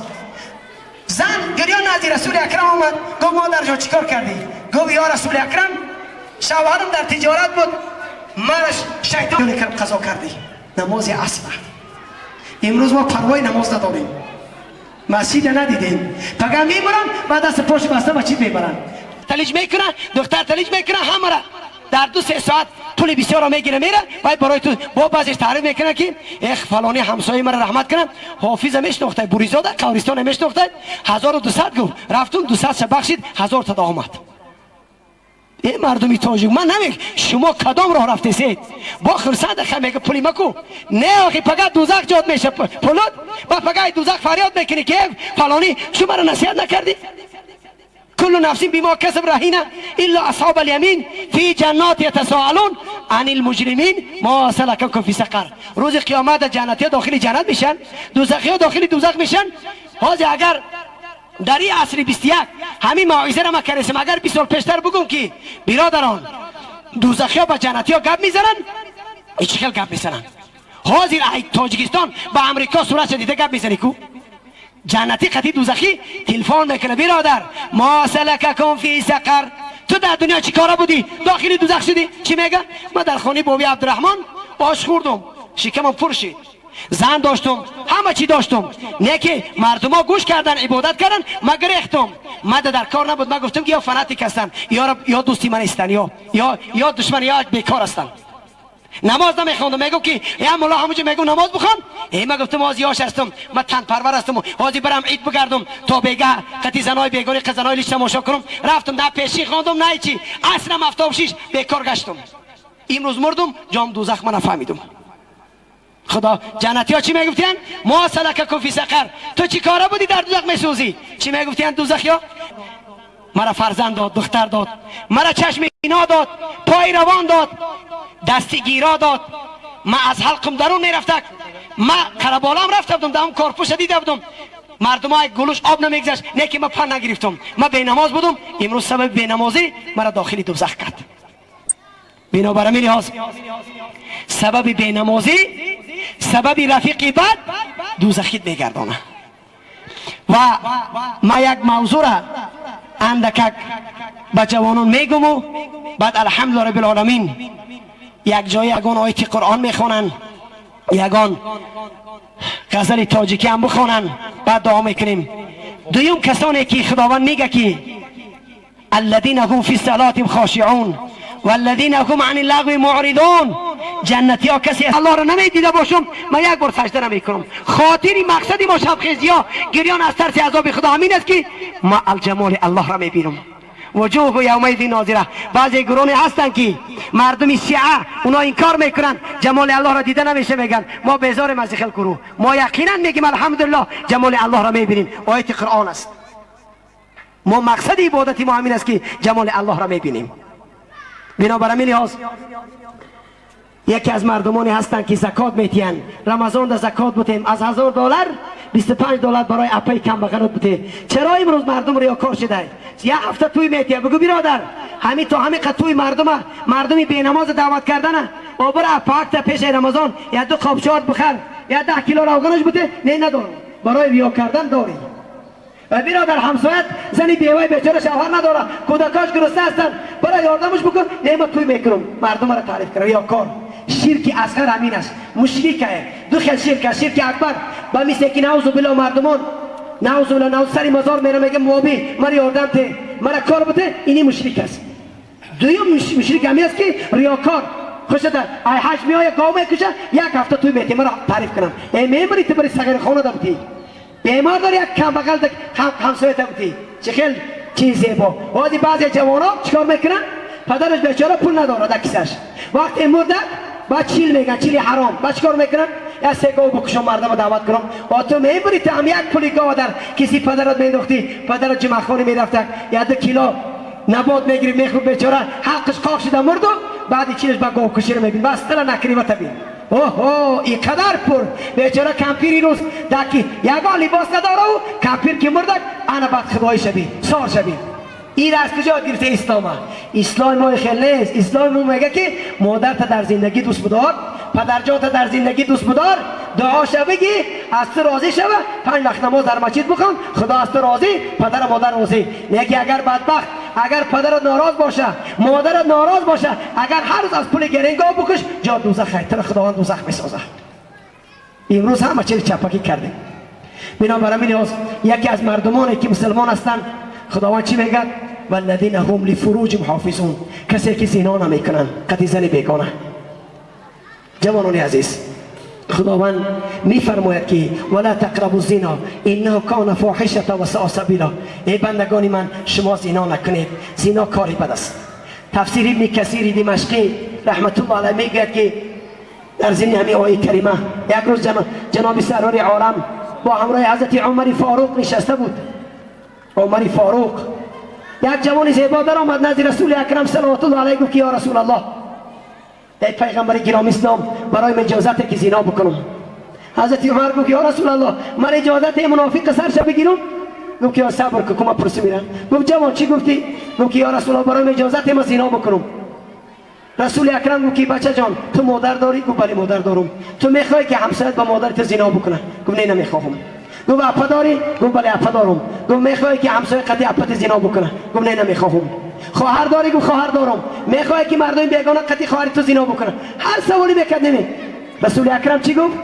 Зан гирён назди Расули Акрам омад, гуфт: модарҷон, чӣ кор кардӣ? Гуфт: ё Расули Акрам, шавҳарам дар тиҷорат буд, мараш шайтон қазо кардӣ. Намози аср. Имрӯз мо парвои намоз надорем, масҷида надидем. Пага мемурам ба даст пош баста ба чиз мебаранд, талиҷ мекунад, духтар талиҷ мекунад, ҳамара дар 2-3 соат пули бисёрро мегира, мера. Вай барои ту бо баъзеш таъриф мекунад, ки эх, фалони ҳамсояи мара раҳмат кунад, ҳофиза мешинохтай, Буризода қабристоне мешинохтай, 1200 гуфт, рафтум, 200-ша бахшид, 1000 та омад. Э, мардуми тоҷик, ман намег, шумо кадом роҳ рафтесед? Бо хурсанд ха мега: пули маку. Не, охи, пага дузах ҷод меша пулот, ба пагаи дузах фарёд мекунӣ, ки фалонӣ, чу мара насиҳат накардӣ? كل نفس بما كسب رهينة إلا أصحاب اليمين في جنات يتساءلون عن المجرمين ما سلككم في سقر. روز قیامت جنتی داخل جنت میشن، دوزخی داخل دوزخ میشن. حاضر اگر در این عصر 21 همین موعظه را ما کردیم، اگر 20 سال پیشتر بگم که برادران، دوزخی ها با جنتی ها گپ میزنن، چی خیلی گپ میزنن؟ حاضر ای تاجیکستان با امریکا صورت دیده گپ میزنی کو جنتی قطی دوزخی تلفن میکنه: برادر، ما سلککم فی سقر، تو در دنیا چی کارا بودی داخلی دوزخ شدی؟ چی میگه؟ ما در خانه بابی عبدالرحمن آش خوردم، شکمم پر شد، زن داشتم، همه چی داشتم، نه که مردم ها گوش کردن، عبادت کردن، ما گرفتم. ما در کار نبود. ما گفتم که یا fanatic هستن، یا دوستی من هستن، یا دشمن یا بیکار هستن. نماز نمیخوندم. میگم که یا مولا همونجا میگم نماز بخوان. ای، ما گفتم از یاش هستم، ما تن پرور هستم، حاضر برم عید بگردم تا بیگه قطی زنای بیگانی زنای لیش تماشا کنم. رفتم، نه پیشی خواندم نه چی، اصلا 76 بیکار گشتم. امروز مردم، جام دوزخ من نفهمیدم. خدا، جنتی ها چی میگفتن؟ ما سلککم فی سقر، تو چی کاره بودی در دوزخ میسوزی؟ چی میگفتن دوزخ یا؟ مرا فرزند داد، دختر داد، مرا چشم اینا داد، پای روان داد، دستی گیرا داد. ما از حلقم درون میرفتک، ما قربالام رفته بودم، دم کارپوش دیده بودم. Мардумай гулуш об намегзашт, не ки ман пан нагирифтам, ман бенамоз будум, имрӯз сабаби бенамозӣ маро дохили дӯзах кард. Бинобар ҳамин лиҳоз сабаби бенамозӣ, сабаби рафиқи бад дӯзахит мегардонад. Ва ман як мавзӯра андакак ба ҷавонон мегуму баъд алҳамдулилла раббил оламин як ҷое ягон ояти Қуръон мехонанд, ягон ғазали тоҷикӣ ҳам бихонанд, баъд дуо мекунем. Дуюм, касоне ки Худованд мега ки الذين هم في صلاتهم خاشعون والذين هم عن اللغو معرضون، ҷаннатиҳо касе Аллоҳро намедида бошум, ман як бор сажда намекунам. Хотири мақсади мо шабхезиё гирён аз тарси азоби Худо ҳамин аст ки ма алҷамоли Аллоҳро мебинам. وجوه یومئذ ناظره. بعضی گروهی هستند که مردم شیعه اونا انکار میکنن جمال الله را دیده نمیشه، میگن ما بیزاریم از خیل گروه. ما یقینا میگیم الحمدلله جمال الله را میبینیم، آیت قرآن است. ما مقصد عبادت ما همین است که جمال الله را میبینیم. بنابر همین لحاظ یکی از مردمانی هستند که زکات میتین، رمضان در زکات بودیم، از $1000 $25 برای اپای کم بغلت بوده. چرا امروز مردم ریاکار شده؟ یه هفته توی میتیه، بگو برادر همین تو همین قد توی مردمی بی نماز دعوت کردنه، او برا اپاک تا پیش رمضان یا 2 قاب چارت بخر یا 10 کیلو روغنش بوده، نه ندارم برای ریا کردن داری. و برادر همسایت زنی بیوه بیچاره شوهر نداره، کودکاش گرسنه هستن، برای یاردمش بکن، نه ما توی میکنم مردم را تعریف کنم. ریاکار شرک اصغر همین است، مشرک دو خیل شرک است، شرک اکبر با مثل که نعوذ بالله مردمان نعوذ بالله نعوذ سری مزار میره میگه موابی مرا یاردم ته مرا کار بده، اینی مشرک است. دویم مشرک همین است که ریاکار خوشه در ای حج میایه گاو میکشه یک هفته توی میتی مرا تعریف کنم، ای میمری تو بری صغیر خانه دبتی بیمار داری یک کم بغل همسایه تبتی چه خیلی چیز زیبا. وادی بعضی جوانا چیکار میکنن؟ پدرش بیچاره پول نداره در کیسش، وقتی مرده بعد چیل میگن، چیل حرام، بعد چیکار میکنن؟ یا سه گاو بکشم مردم دعوت کنم. و تو میبری تو هم یک پولی گاو در کسی پدرت مینداختی، پدرت جمعه خانه میرفت یا 2 کیلو نبات میگیری میخورد بیچاره حقش قاق شده مرد و بعد چیلش با گاو کشی رو میبین بس تلا نکری و تبین. اوه اینقدر پر بیچاره کمپیری روز دکی یگان لباس نداره و کمپیر که مرد انا بعد خدای شبی سار شبی. این از کجا گرفته اسلام؟ اسلام ما خیلی نیست. اسلام ما میگه که مادر تا در زندگی دوست بدار، پدرجان تا در زندگی دوست بدار، دعا شو بگی از تو راضی شوه، 5 وقت نماز در مسجد بخوان، خدا از تو راضی، پدر و مادر راضی. نه که اگر بدبخت اگر پدرت ناراض باشه، مادرت ناراض باشه، اگر هر روز از پول گرنگاه بکش جا دوزخ، تر خداوند دوزخ میسازه. امروز همه چیز چپکی کردیم. بنابراین لحاظ یکی از مردمانی که مسلمان هستند خداوند چی میگه؟ والذین هم لفروجهم حافظون، کسی که زنا نمیکنن قطعی زن بیگانه. جوانان عزیز خداوند میفرماید که ولا تقربوا الزنا انه کان فاحشه و ساء سبیلا. ای بندگان من شما زنا نکنید، زنا کاری بد است. تفسیر ابن کثیر دمشقی رحمت الله علیه میگوید که در ضمن همین آیه کریمه یک روز جناب سرور عالم با همراه حضرت عمر فاروق نشسته بود. عمر فاروق یک جوان زیبا در آمد نزد رسول اکرم صلوات الله علیه، گفت که یا رسول الله، ای پیغمبر گرامی اسلام، برای من اجازه که زنا بکنم. حضرت عمر گفت یا رسول الله من اجازه منافق سرش بگیرم؟ گفت که صبر کن کما پرس میرم. گفت جوان چی گفتی؟ گفت که یا رسول الله برای من اجازه من زنا بکنم. رسول اکرم گفت که بچه جان تو مادر داری؟ گفت بله مادر دارم. تو میخوای که همسایت با مادرت زنا بکنه؟ گفت نه نمیخوام. گفت اپا داری؟ گفت بله اپا دارم. گفت میخوای که همسایه قطعی اپات زنا بکنه؟ گفت نه نمیخوام. خواهر داری؟ گفت خواهر دارم. میخوای که مردم بیگانه قطعی خواهر تو زنا بکنه؟ هر سوالی میکرد نمی. رسول اکرم چی گفت؟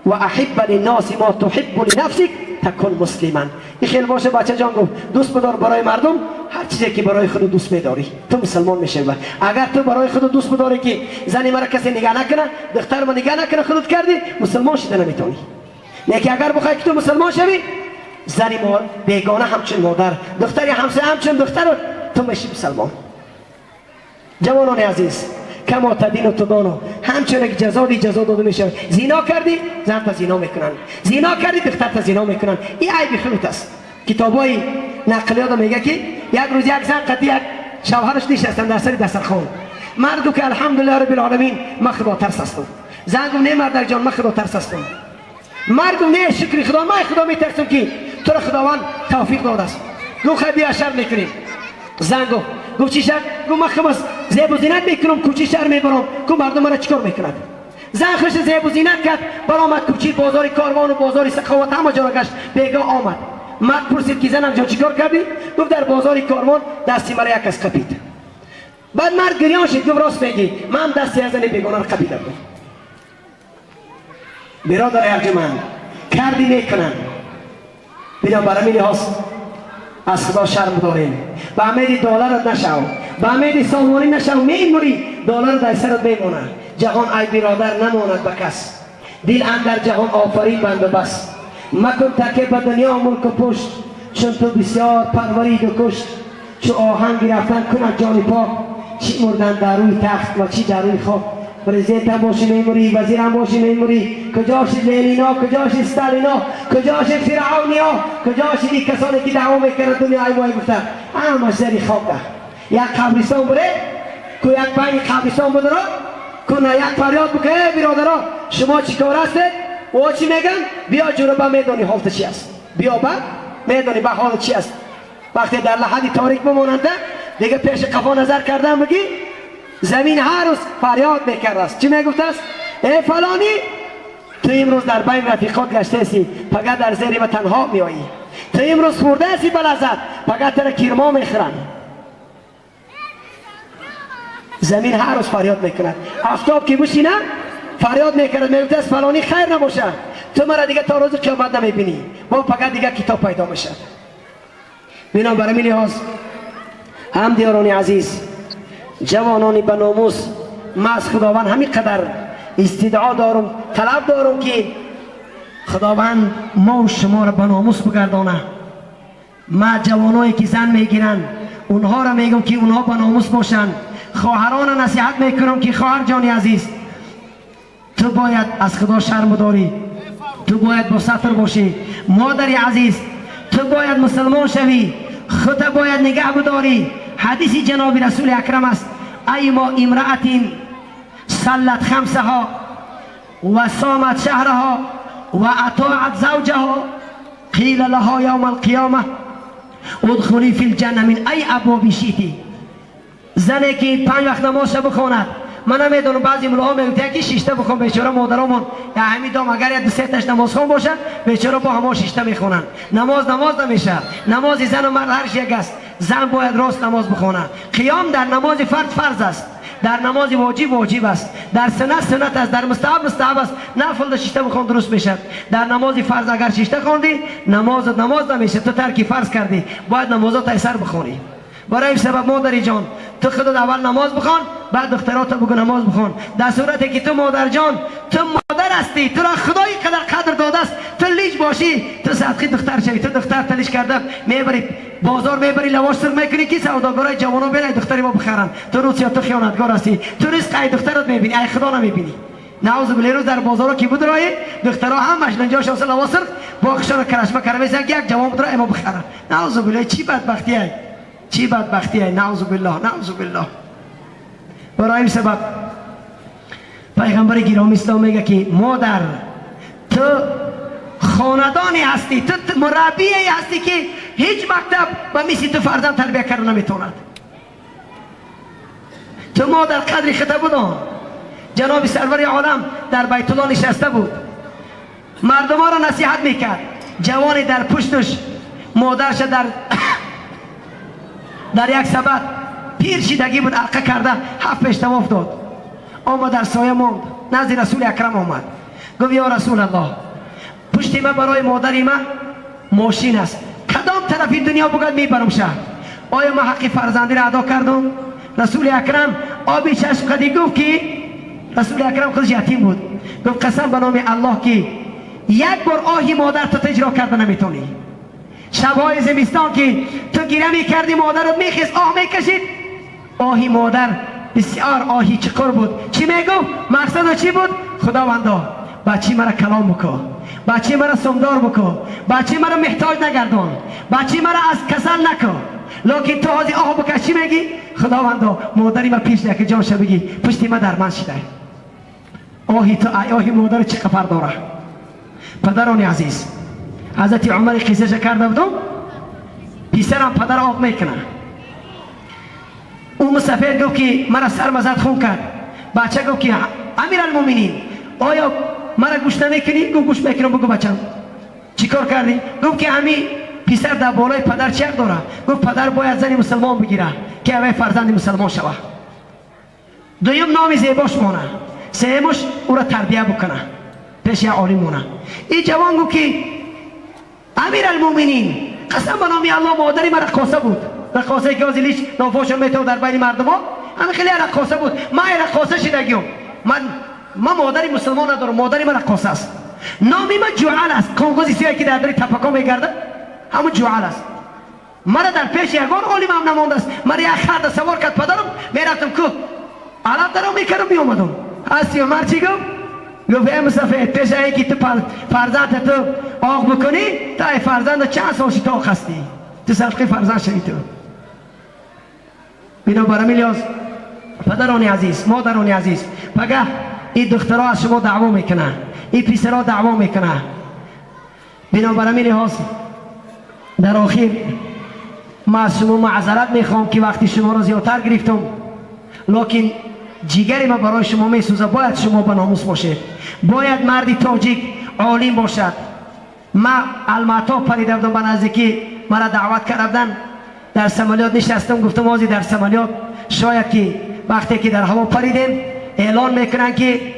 و احب للناس ما تحب لنفسك تکن مسلما. این خیلی باشه بچه جان، گفت دوست بدار برای مردم هر چیزی که برای خود دوست میداری تو مسلمان میشی. اگر تو برای خود دوست بداری که زنی مرا کسی نگاه نکنه، دختر ما نگاه نکنه، خودت کردی مسلمان شده نمیتونی. نه که اگر بخوای که تو مسلمان شوی، زنی ما بیگانه همچون مادر، دختری همسایه همچون دختر، تو میشی مسلمان. جوانان عزیز کما تدین و تدانو، همچون که جزا دی جزا داده میشه. زنا کردی زن تا زنا میکنن، زنا کردی دختر تا زنا میکنن. این عیب خلوت است. کتابای نقلیات میگه که یک روز یک زن قطعی یک شوهرش نشستن در سر دسترخوان، مردو که الحمدلله رب العالمین من خدا ترس هستم. زن گفت نه مردک جان من خدا ترس هستم. مرد گفت نه شکر خدا من خدا میترسم که تو خداوند توفیق داده است. گفت خیلی بیا شرط میکنیم. زن گفت، گفت چی شرط؟ گفت من خمس زیب و زینت میکنم، کوچی شهر میبرم، گفت مردم مرا چیکار میکند؟ زن خوش زیب و زینت کرد، برآمد کوچی بازار کاروان و بازار سخاوت همه جا را گشت. بیگاه آمد، مرد پرسید که زنم جان چیکار کردی؟ گفت در بازار کاروان دستی مرا یک کس قپید. بعد مرد گریان شد، گفت راست میگی، من دستی از زن بیگانه را قپیدم. برادر ارجمند کردی میکنن. بنابراین لحاظ از خدا شرم داریم. به امید دلارت نشو، به امید سامانی نشو، میموری دلار در سرت میمونه. جهان ای برادر نماند به کس، دل اندر جهان آفرین بند و بس. مکن تکیه به دنیا ملک و پشت، چون تو بسیار پرورید و کشت. چو آهنگ رفتن کند جان پاک، چی مردن در روی تخت و چی در روی خاک. پرزیدنت هم باشی میموری، وزیر هم باشی میموری، کجا شد لنینا، کجا شد ستالینا، کجا شد فرعونیا، کجا شد این کسانی که دعوا میکردن دنیا ای وای گفتن، همش زیر خاک ده. یک قبرستان بره کو یک پنج قبرستان بدرا کو نه یک فریاد بکنه ای برادرها شما چیکار هستید؟ او چی میگن؟ بیا جنوبا میدانی حالت چی است، بیا با میدانی به حالت چی است. وقتی در لحدی تاریک بماننده دیگه پیش قفا نظر کردن بگی زمین هر روز فریاد میکرد است. چی میگفت است؟ ای فلانی تو امروز در بین رفیقات گشته هستی، فقط در زیر و تنها میایی. تو امروز خورده هستی به لذت، فقط تر کرما میخورن. زمین هر روز فریاد میکند. آفتاب که بشینه فریاد میکرد، میگفت است فلانی خیر نباشه، تو مرا دیگه تا روز قیامت نمیبینی، با فقط دیگه کتاب پیدا میشه. بنابراین لحاظ هم دیاران عزیز، جوانانی به ناموس، ما از خداوند همین قدر استدعا دارم، طلب دارم که خداوند ما و شما را به ناموس بگردانه. ما جوانایی که زن میگیرن اونها را میگم که اونها به ناموس باشن. خواهران نصیحت میکنم که خواهر جانی عزیز، تو باید از خدا شرم داری، تو باید با ستر باشی. مادر عزیز، تو باید مسلمان شوی، خودت باید نگه بداری. حدیث جناب رسول اکرم است: ایما امرأة صلت خمسها و صامت شهرها و اطاعت زوجها قیل لها یوم القیامه ادخلی فی الجنه من ای ابواب شئتی. زنی که 5 وقت نمازش بخواند، من نمیدونم بعضی ملاها میگن که شیشته بخون، بیچاره مادرامون یا همین دام اگر یک دو سه تاش نماز خون باشه بیچاره با همه شیشته میخونن. نماز نماز نمیشه. نماز زن و مرد هر یک است. زن باید راست نماز بخونه. قیام در نماز فرض فرض است، در نماز واجب واجب است، در سنت سنت است، در مستحب مستحب است. نفل شیشته بخون درست میشه. در نماز فرض اگر شیشته خواندی نماز نماز نمیشه، تو ترک فرض کردی، باید نمازات ایسر بخونی. برای این سبب مادری جان تو خودت اول نماز بخوان، بعد دخترات بگو نماز بخوان. در صورتی که تو مادر جان، تو مادر هستی، تو را خدای قدر قدر داده است، تو لیج باشی، تو صدقه دختر شوی. تو دختر تلیش کرده میبری بازار، میبری لواش سر میکنی که سوداگرای جوانو برای دختری ما بخرن. تو روز یا تو خیانتکار هستی، تو رزق ای دخترت میبینی، ای خدا نمیبینی. نعوذ بالله. روز در بازارا کی بود رای دخترها همش لنجاش اصلا لواش سر باخشون کرشمه کرده میزنن که یک جوان بود را ما بخرن. نعوذ بالله چی بدبختیه، چی بدبختیه. نعوذ بالله، نعوذ بالله. برای این سبب پیغمبر گرامی اسلام میگه که مادر تو خاندانی هستی، تو مربی هستی که هیچ مکتب به مثل تو فرزند تربیه کرده نمیتواند. تو مادر قدر خطا بدان. جناب سرور عالم در بیت الله نشسته بود، مردم ها را نصیحت میکرد. جوانی در پشتش، مادرش در یک سبد پیر شیدگی بود، عرقه کرده، 7 پیش طواف داد. آمد در سایه ماند، نزد رسول اکرم آمد، گفت یا رسول الله، پشت من برای مادری من ماشین است، کدام طرف دنیا بگد میبرم شهر، آیا من حق فرزندی را ادا کردم؟ رسول اکرم آبی چشم قدی گفت که رسول اکرم خودش یتیم بود، گفت قسم به نام الله که یک بار آهی مادر تو اجرا کرده نمیتونی. شبهای زمستان که تو گیره میکردی مادرت میخیست آه میکشید، آهی مادر بسیار آهی چقر بود. چی میگفت؟ مقصد چی بود؟ خداوندا بچی مرا کلام بکن، بچی مرا سمدار بکن، بچی مرا محتاج نگردان، بچی مرا از کسل نکن. لکن تو حاضی آه بکش، چی میگی؟ خداوندا مادری ما پیش که جانش بگی پشتی ما در من شده. آهی تو ای آهی مادر چه قفر داره. پدران عزیز، ҳазрати Умар қиссаша карда будам, писарам падар оқ мекунад. Ӯ мусафир гуфт ки мара сарма зад хун кард. Бача гуфт ки Амиралмӯъминин, оё мара гӯш намекунӣ? Гуфт гӯш мекунам, бигӯ бачам. Чӣ кор кардӣ? Гуфт ки ҳами писар дар болои падар чӣ ҳақ дорад? Гуфт падар бояд зани мусулмон бигирад ки аввай фарзанди мусулмон шавад. Дуюм номи зебош монад, сеюмаш ӯро тарбия бикунад, пеш як олим монад. Ин ҷавон гуфт ки Амиралмӯъминин, қасам ба номи Аллоҳ, модари ман раққоса буд. Раққосае ки ҳозир лич нофошон метавад дар байни мардумҳо, ҳамин хеле раққоса буд. Ман раққоса шидагиём. Ман модари мусулмон надорам, модари ман раққоса аст. Номи ман Ҷуал аст. Конгози сиёҳе ки дар дари тапако мегардад, ҳамун Ҷуал аст. Мара дар пеши ягон олимам намондааст. Мара як харда савор кард падарам, мерафтам кӯҳ, алаф даром мекардам, меомадам. Ҳасти Умар чӣ гуфт? Гуфт эй мусафир, пеш аз ин ки ту фарзандта ту оқ бикунӣ, ту ай фарзанда чанд сол ши ту оқ ҳастӣ, ту садқи фарзанд шавӣ ту. Бинобар ҳамин лиҳоз, падарони азиз, модарони азиз, пагаҳ ин духтаро аз шумо даъво мекунанд, ин писаро даъво мекунанд. Бинобар ҳамин лиҳоз, дар охир ман аз шумо маъзарат мехоҳам ки вақти шуморо зиёдтар гирифтам, лекин ҷигари ман барои шумо месӯзад. Бояд шумо ба номус бошед, бояд марди тоҷик олим бошад. Ман Алмато парида будам, ба наздикӣ мара даъват карда буданд, дар самолёт нишастам, гуфтам ҳозир дар самолёт шояд ки вақте ки дар ҳаво паридем эълон мекунанд ки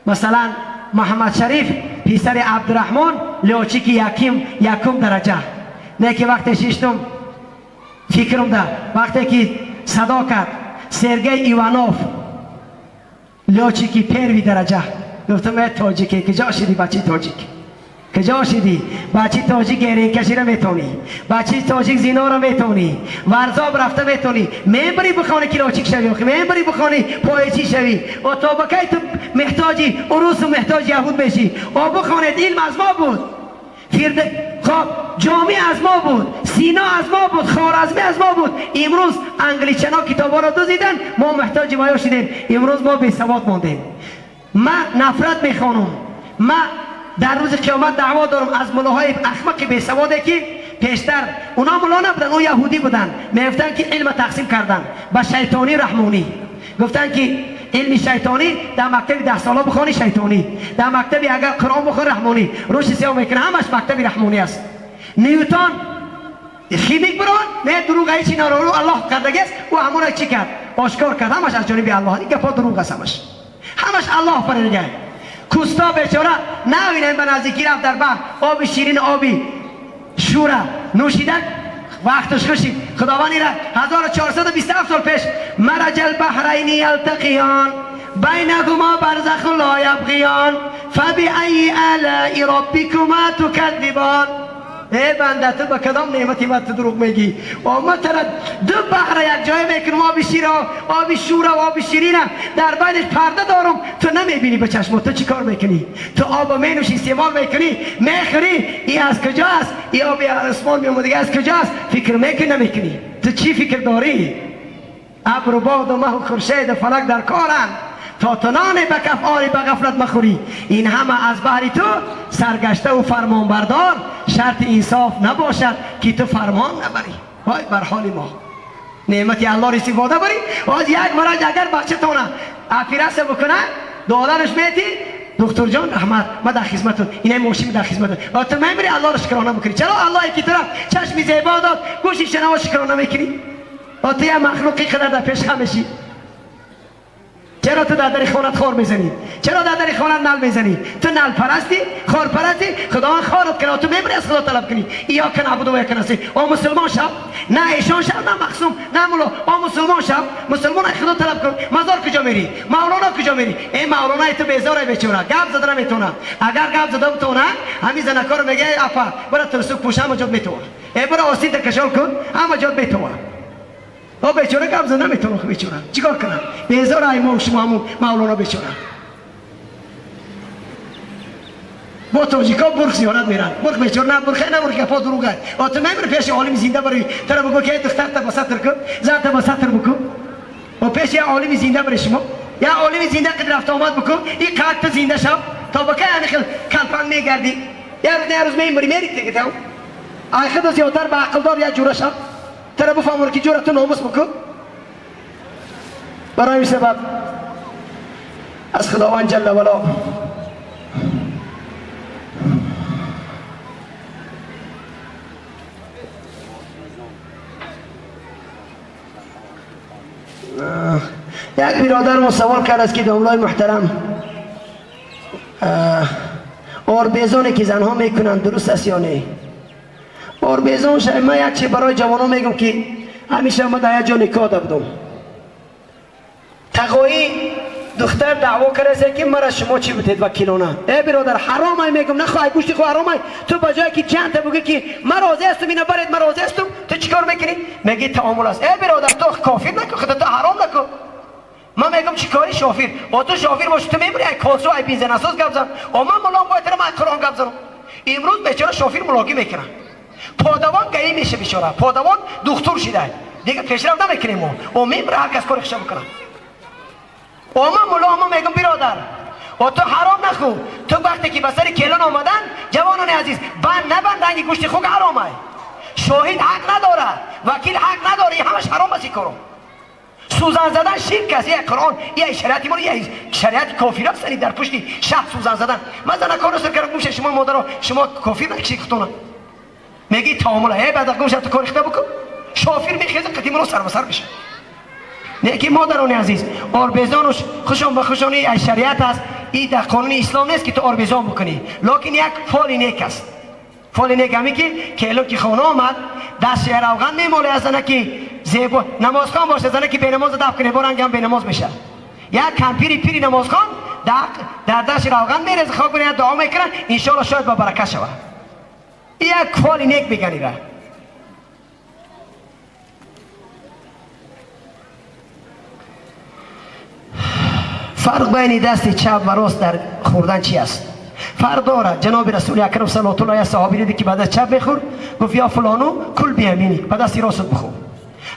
масалан Муҳаммад Шариф писари Абдураҳмон лётчики якум дараҷа. Не ки вақте шиштум фикрам да, вақте ки садо кард Сергей Иванов лётчики первый дараҷа, гуфтам э тоҷике, куҷо шидӣ, бачаи тоҷик, куҷо шидӣ? Бачаи тоҷик геринкаширо метавонӣ, бачаи тоҷик зиноро метавонӣ, варзоб рафта метавонӣ, мебарӣ бихонӣ ки лётчик шавӣ, охи мебарӣ бихонӣ поечӣ шавӣ. О то ба кай ту меҳтоҷи урусу меҳтоҷи яҳуд мешӣ? О бихонед, илм аз мо буд, хоб Ҷомӣ аз мо буд, Сино аз мо буд, Хоразмӣ аз мо буд. Имрӯз англичано китобҳоро дузиданд, мо муҳтоҷи ваё шудем, имрӯз мо бесавод мондем. Ман нафрат мехонам, ман дар рӯзи қиёмат даъво дорам аз муллоҳои ахмақи бесаводе ки пештар уно мулло набуданд, ӯ яҳудӣ буданд. Мегуфтанд ки илма тақсим карданд ба шайтонӣ, раҳмонӣ. Гуфтанд ки илми шайтонӣ дар мактаби 10 сола бихонӣ шайтонӣ, дар мактаби агар Қуръон бихонӣ раҳмонӣ. Рушди сиёҳ мекунад, ҳамаш мактаби раҳмонӣ аст. Ньютон химик бирон не, дурӯғ, ҳечи наро Аллоҳ кардагиаст, ӯ ҳамона чӣ кард? Ошкор кард. Ҳамаш аз ҷониби Аллоҳ. Ин гапҳо дурӯғ аст, ҳамаш, ҳамаш Аллоҳ фаридага. Кусто бечора навинем ба наздикӣ рафт дар баҳр, оби ширин, оби шӯра нӯшида, вақташ хушид. Худованд ира 1427 сол пеш مرج البحرين يلتقيان بينهما برزخ لا يبغيان فبأي آلاء ربكما تكذبان. ای بنده، تو به کدام نعمتی من تو دروغ میگی؟ و ما ترا دو بحر یک جای میکنم، آب شیر، آب شور و آب شیرینه، در بینش پرده دارم، تو نمیبینی به چشم. تو چی کار میکنی؟ تو آب مینوشی، استعمال میکنی، میخوری. این از کجا است؟ این آب آسمان میومد دیگه از کجاست؟ فکر میکنی نمیکنی؟ تو چی فکر داری؟ ابر و باد و مه و خورشید و فلک در کارند تا تو نان به کف آری به غفلت مخوری. این همه از بهری تو سرگشته و فرمان بردار، شرط انصاف نباشد که تو فرمان نبری. وای بر حال ما، نعمت الله رو استفاده بری. باز یک مرج اگر بچه تونه اپیرس بکنه، دادنش میتی، دکتر جان رحمت، ما در خدمتتون، اینه ماشین در خدمتتون. و تو میبری الله رو شکرانه بکنی. چرا الله که تو را چشم زیبا داد، گوشی شنوا شکرانه میکنی؟ و تو یه مخلوقی قدر در پیش خم. چرا تو در در خانت خار میزنی؟ چرا در در خانت نل میزنی؟ تو نل پرستی، خار پرستی، خداوند خارت کنه، تو میبری از خدا طلب کنی. ایاک نعبد و ایاک نستعین. او مسلمان شو، نه ایشان شو، نه مخصوم، نه مولا. او مسلمان شو، مسلمان از خدا طلب کن. مزار کجا میری؟ مولانا کجا میری؟ ای مولانا تو بیزار بیچاره، گپ زده نمیتونه. اگر گپ زده بتونه، همین زنکارو میگه اپا، برا ترسوک پوش همه جات میتونه. ای برا آستین کشال کن، همه جات میتونه. او بیچاره گپ زده نمیتونه، بیچاره چیکار کنم؟ بیزار ای ما و شما همون مولانا بیچاره. با тоҷикҳо бурх зиёрат меранд. Бурх бечора на бурхе, на бурх, гапо дурӯғ аст. О ту мемири пеши олими зинда бари, тара бигӯ ки духтарта ба сатр кун, занта ба сатр бикун. О пеши як олими зинда бари шумо, як олими зинда қид рафта омад бикун, ин қад ту зинда шав, то ба кай ҳамин хел калпан мегардӣ? یه روز نه روز میمری میری دیگه تو ای خود زیادتر به عقل دار یه جوره شد ترا بفهمون که جوره تو ناموس بکن. برای این سبب از خداوند جل ولا یک برادر ما سوال کرد است که داملای محترم آربیزانی که زنها میکنند درست است یا نه؟ آربیزان من یک چی برای جوانان میگم که همیشه ما در یک جا نکاح بودم. تقایی دختر دعوا کرده که مرا شما چی بودید وکیلانه. ای برادر حرام ای میگم نخوای گوشتی خو حرام ای. تو به جای که چند تا بگی که من راضی هستم اینا برید من راضی هستم، تو چیکار میکنی؟ میگی تعامل است. ای برادر تو کافر نکن، خودت تو حرام نکن. من میگم چیکاری شافیر؟ با تو شافیر باشی تو میبری ای کاسو ای بنزین اساس گپ زن. و من ملام باید من قرآن گپ زنم. امروز بیچاره شافیر ملاقی میکنه. پادوان گئی میشه بیچاره. پادوان دکتر شده. دیگه پیشرفت نمیکنیم ما. و میبره هر کس کار خودش بکنه. و من ملا ما میگم برادر و تو حرام نخو. تو وقتی که به سر کلان آمدن جوانان عزیز بند نبند رنگ گوشت خوک حرامه. شاهد حق نداره، وکیل حق نداره، همش حرام است. کارو سوزن زدن شرک است. یک قرآن یک شریعت ما یک شریعت کافر است. در پشت شهر سوزن زدن من زن کارو سر کردم. گوش شما مادرها شما کافر نکشید خودتون. میگی تعامل ای بعد گوش تو کار خدا بکن. شافیر میخیزه قدیم رو سر به سر میشه. نه که مادران عزیز آربیزانش خوشان به خوشانی از شریعت است. این در قانون اسلام نیست که تو آربیزان بکنی، لکن یک فال نیک است. فال نیک همی که الان که خانه آمد دست روغن میماله از زنه که زیبا نمازخوان باشه، زنه که بینماز دفع کنه با رنگ هم بینماز میشه. یک کمپیری پیری نمازخوان در دست روغن میرزه خاک کنه دعا میکنه انشالله شاید با برکت شود. یک فال نیک میگنی را. فرق بین دست چپ و راست در خوردن چی است؟ فرق دارد. جناب رسول اکرم صلی الله علیه و صحابی دید که بعد از چپ میخورد گفت یا فلانو کل بیمینی، با دست راست بخور.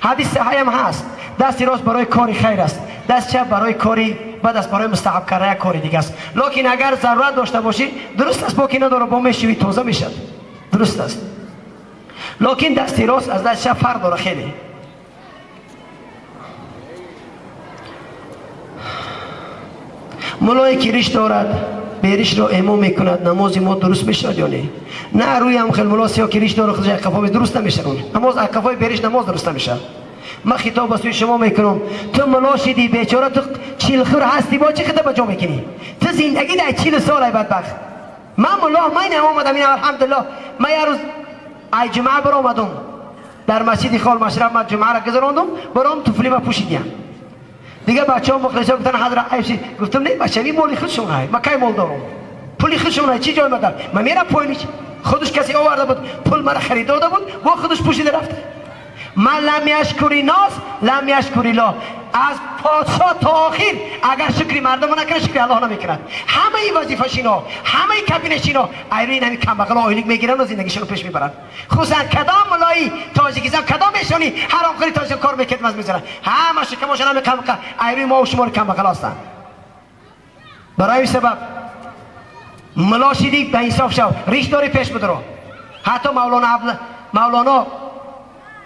حدیث صحیح هم هست. دست راست برای کار خیر است، دست چپ برای کاری بعد است، برای مستحب کردن یک کار دیگه است. لکن اگر ضرورت داشته باشی درست است، باکی نداره با میشوی تازه میشد درست است. لکن دست راست از دست چپ فرق داره خیلی. ملایی که ریش دارد بیریش را امام میکند نماز ما درست میشد یا نه؟ نه روی هم خیلی ملا سیاه که ریش داره خودش قفای درست نمیشه. نماز قفای بیریش نماز درست نمیشه. من خطاب به سوی شما میکنم تو ملا شدی بیچاره، تو چیلخور هستی با چی خطاب جا میکنی؟ تو زندگی در 40 سال ای بدبخت. من ملا من آمدم این الحمدلله. من یه روز ای جمعه برآمدم در مسجد خال مشرف، من جمعه را گذراندم برام طفلی ما پوشیدیم. دیگه بچه‌ها مخلصا گفتن حضرت عیب، گفتم نه بچه‌ها این مال خودشونه، من کی مال دارم؟ پول خودشونه چی جای مدار؟ من میرم پایینش خودش کسی آورده بود پول مرا خرید داده بود با خودش پوشیده رفت. من لم یشکری ناس لم یشکری الله. از پادشاه تا آخر اگر شکری مردم نکنه شکری الله نمیکند. همه این وظیفه اینا، همه این کابینه اینا ایرین همین کمبغل آیلیک میگیرن و زندگیشون رو پیش میبرن. خصوصا کدام ملایی تاجیکستان کدام ایشانی حرامخوری تاجیکستان کار میکرد مز میذارن همه شکمشون هم کم ایرین ما و شما کمبغل هستن. برای این سبب ملا شدی به انصاف شو، ریش داری پیش بدرو. حتی مولانا